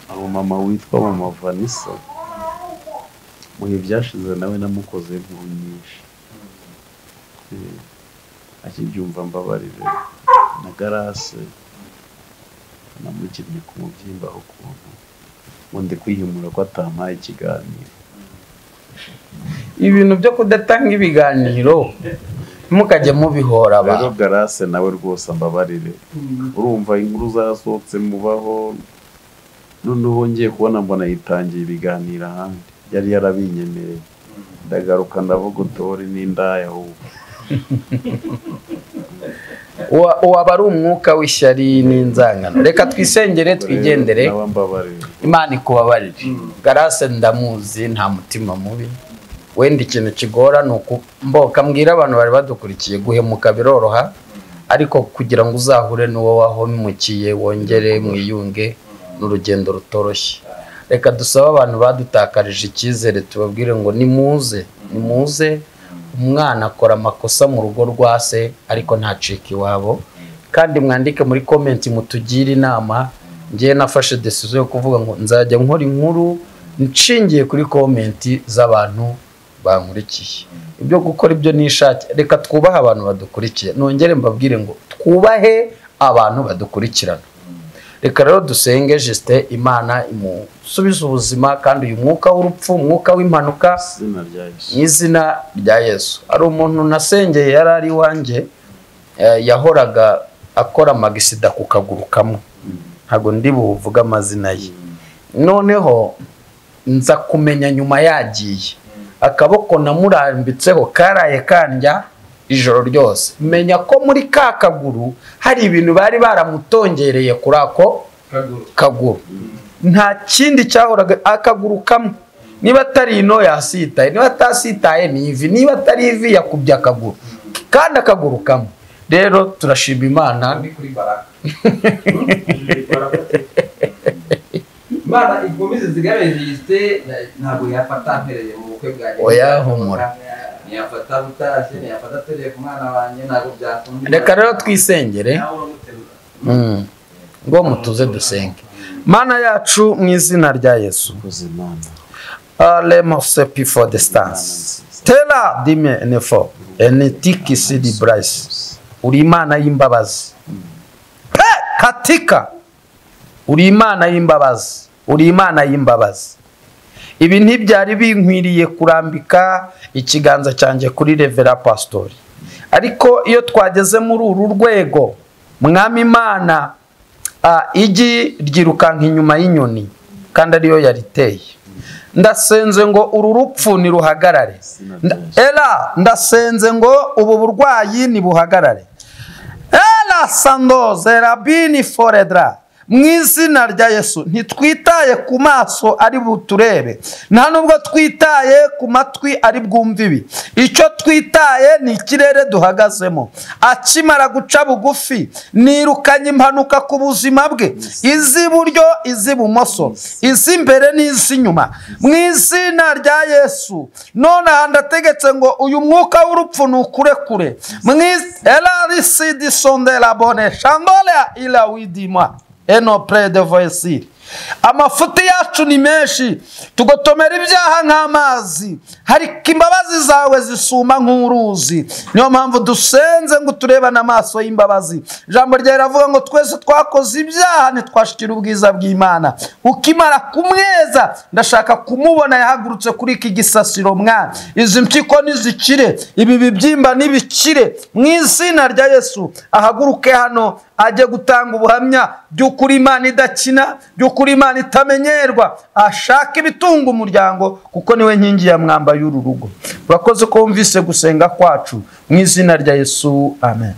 Hari umumama witwa Mama Vanessa, mu bihe byashize nawe namukoze inkuru nyinshi. Akibyumva mbabarire na Garase namukinnye ku mubyimba ukuntu ngo ndi kwihimura ko atampaye ikiganiro. Ibintu byo kudatanga ibiganiro mukajya mubihora abantu. Rero Garase nawe rwose mbabarire, urumva inkuru zasohotse mubaho, noneho ngiye kubona mbona yitangiye ibiganiro ahandi yari yarabinyemereye, ndagaruka ndavuga utori n'indaya ahubwo. Waba ari umwuka w'ishyari n'inzangano. Reka twisengere twigendere, Imana ikubabarire. Garase ndamuzi nta mutima mubi, wenda ikintu kigora ni ukumboka mbwira abantu bari badukurikiye, guhemuka biroroha, ariko kugira ngo uzahure n'uwo wahemukiye wongere mwiyunge n'urugendo rutoroshye. Reka dusabe abantu badutakarije icyizere tubabwire ngo nimuze, nimuze. Umwana akora amakosa mu rugo rwa se ariko ntacika iwabo. Kandi mwandike muri comment mutugire inama. Ngiye nafashe decision yo kuvuga ngo nzajya nkora inkuru nshingiye kuri comment z'abantu bankurikiye. Ibyo gukora ibyo nishake, reka twubahe abantu badukurikiye. Nongere mbabwire ngo twubahe abantu badukurikirana. Reka rero dusenge Justin, Imana imusubize ubuzima kandi uyu mwuka w'urupfu, umwuka w'impanuka, mu izina rya Yesu. Ari umuntu nasengeye yari ari iwanjye, yahoraga akora amagisida ku kaguru kamwe, ntago ndi buvuge amazina ye. Noneho nza kumenya nyuma yagiye, akaboko namurambitseho karaye kandya ijoro ryose, menya ko muri ka kaguru hari ibintu bari baramutongereye kuri ako kaguru. Nta kindi cyahoraga akaguru kamwe, niba atari ino yasitaye, niba atasitaye ni ivi, niba atari ivi yakubye akaguru, kandi akaguru kamwe. Rero turashima Imana. Ni kuri Baraka. Imana ikomeze zigame Justin, ntabwo yafata mpereye mu bukwe bwanjye. Oya humura. Ntiyafata butashye, ntiyafata atereye ku mwana wanjye, ntabwo byakunda. Reka rero twisengere ngo mutuze dusenge. Mana yacu mu izina rya Yesu. Alemos for distance. Tela dime nefo enetiki sidi Bryce. Uri Imana y'imbabazi. Katika uri Imana y'imbabazi. Uri Imana y'imbabazi. Ibi ntibyari binkwiriye kurambika ikiganza cyanjye kuri Revera Pastori, ariko iyo twageze muri uru rwego, Mwami Imana, igi ryirukanka inyuma y'inyoni kandi ariyo yariteye. Ndasenze ngo uru rupfu niruhagarare. Ela ndasenze ngo ubu burwayi nibuhagarare. Ela sandoze rabini foredra. Mu izina rya Yesu, ntitwitaye ku maso ari buturebe, nta nubwo twitaye ku matwi ari bwumve ibi. Icyo twitaye ni ikirere duhagazemo. Akimara guca bugufi, nirukanye impanuka ku buzima bwe, iz'iburyo, iz'ibumoso, iz'imbere n'iz'inyuma, mu izina rya Yesu. Nonaha ndategetse ngo uyu mwuka w'urupfu nukurekure. Amafuti yacu ni menshi, tugotomera ibyaha nk'amazi, ariko imbabazi zawe zisuma nk'uruzi. Niyo mpamvu dusenze ngo turebane amaso y'imbabazi. Ijambo ryawe riravuga ngo twese twakoze ibyaha ntitwashikira ubwiza bw'Imana. Ukimara kumweza, ndashaka kumubona yahagurutse kuri iki gisasiro mwana. Izi mpyiko nizikire, ibi bibyimba nibikire, mu izina rya Yesu. Ahaguruke hano ajye gutanga ubuhamya by'ukuri Imana idakina, by'ukuri Imana itamenyerwa. Ashaka ibitunga umuryango, kuko niwe nkingi ya mwamba y'uru rugo. Urakoze ko wumvise gusenga kwacu, mu izina rya Yesu, amen.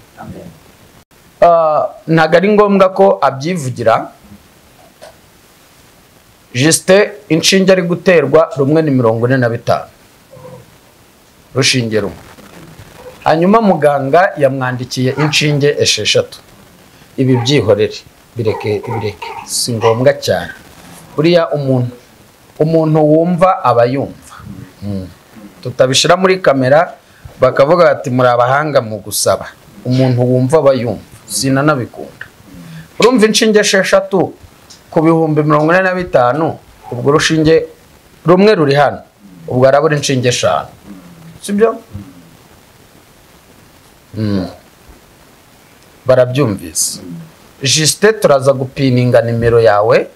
Ntabwo ari ngombwa ko abyivugira. Justin, inshinge ari guterwa rumwe ni 45, rushinge rumwe. Hanyuma muganga yamwandikiye inshinge 6. Ibi byihorere, bireke, bireke, si ngombwa cyane. Buriya umuntu wumva aba yumva. Tutabishira muri kamera bakavuga bati muri abahanga mu gusaba. Umuntu wumva aba yumva, sinanabikunda. Urumva inshinge 6 ku 45,000, ubwo rushinge rumwe ruri hano, ubwo arabura inshinge 5, sibyo? Barabyumvise. Justin, turaza gupininga nimero yawe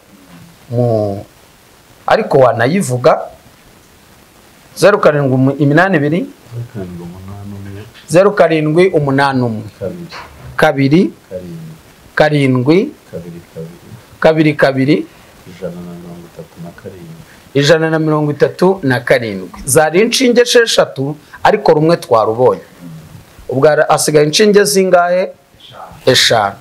mu, ariko wanayivuga. 0782 0781 2 7 2 2 137. Zari inshinge 6, ariko rumwe twarubonye. Ubwo asigaye inshinge zingahe? 5.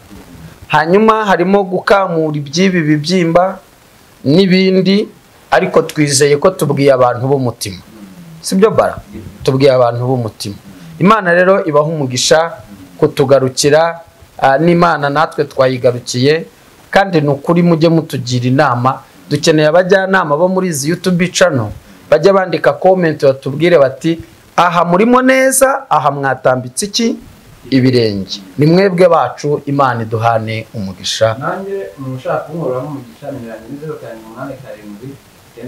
Hanyuma harimo gukamura iby'ibi bibyimba n'ibindi, ariko twizeye ko tubwiye abantu b'umutima, sibyo bara? Tubwiye abantu b'umutima. Imana rero ibaha umugisha kutugarukira, n'Imana natwe twayigarukiye. Kandi ni ukuri mujye mutugira inama. Dukeneye abajyanama bo muri izi YouTube channel, bajya bandika comment batubwire bati aha murimo neza, aha mwatambitse iki ibirenge. Ni mwebwe bacu, Imana iduhane umugisha. Nanjye mushaka kunkoramo umugisha, nimero 0787 98 22 12.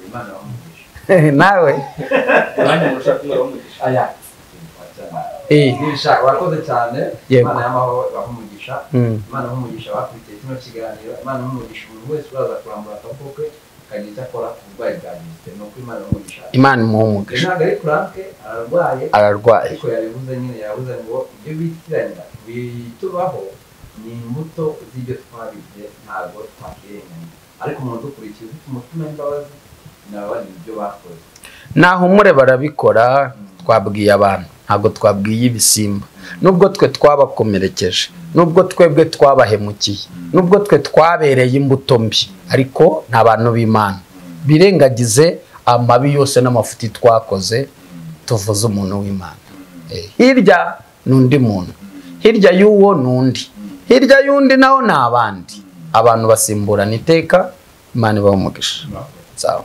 Imana ibahe. Nawe nanjye mushaka kunkoramo umugisha. Aya. Wakoze cyane. Imana y'amahoro ibahe umugisha. Imana ibahe umugisha bakurikiye kino kiganiro. Imana ibahe umugisha umuntu wese uraza kurambura akaboko ke akagira icyo akora ku burwayi bwa Justin. Ni uko Imana ibahe umugisha. Imana imuhe umugisha. Ntabwo ari Frank, ararwaye. Ararwaye. Ariko yabivuze nyine, yavuze ngo ibyo bitiranya bitubaho ni imbuto z'ibyo twabibye, ntabwo twakirenganya. Ariko umuntu udukurikiye ufite umutima w'imbabazi nababarira ibyo bakoze. Nahumure barabikora, twabwiye abantu, ntabwo twabwiye ibisimba. Nubwo twe twabakomerekeje, nubwo twebwe twabahemukiye, nubwo twe twabereye imbuto mbi, ariko nta bantu b'Imana birengagize amabi yose n'amafuti twakoze, tuvuze umuntu w'Imana. Hirya n'undi muntu, hirya y'uwo n'undi, hirya y'undi naho ni abandi. Abantu basimburana iteka. Imana ibahe umugisha. Sawa.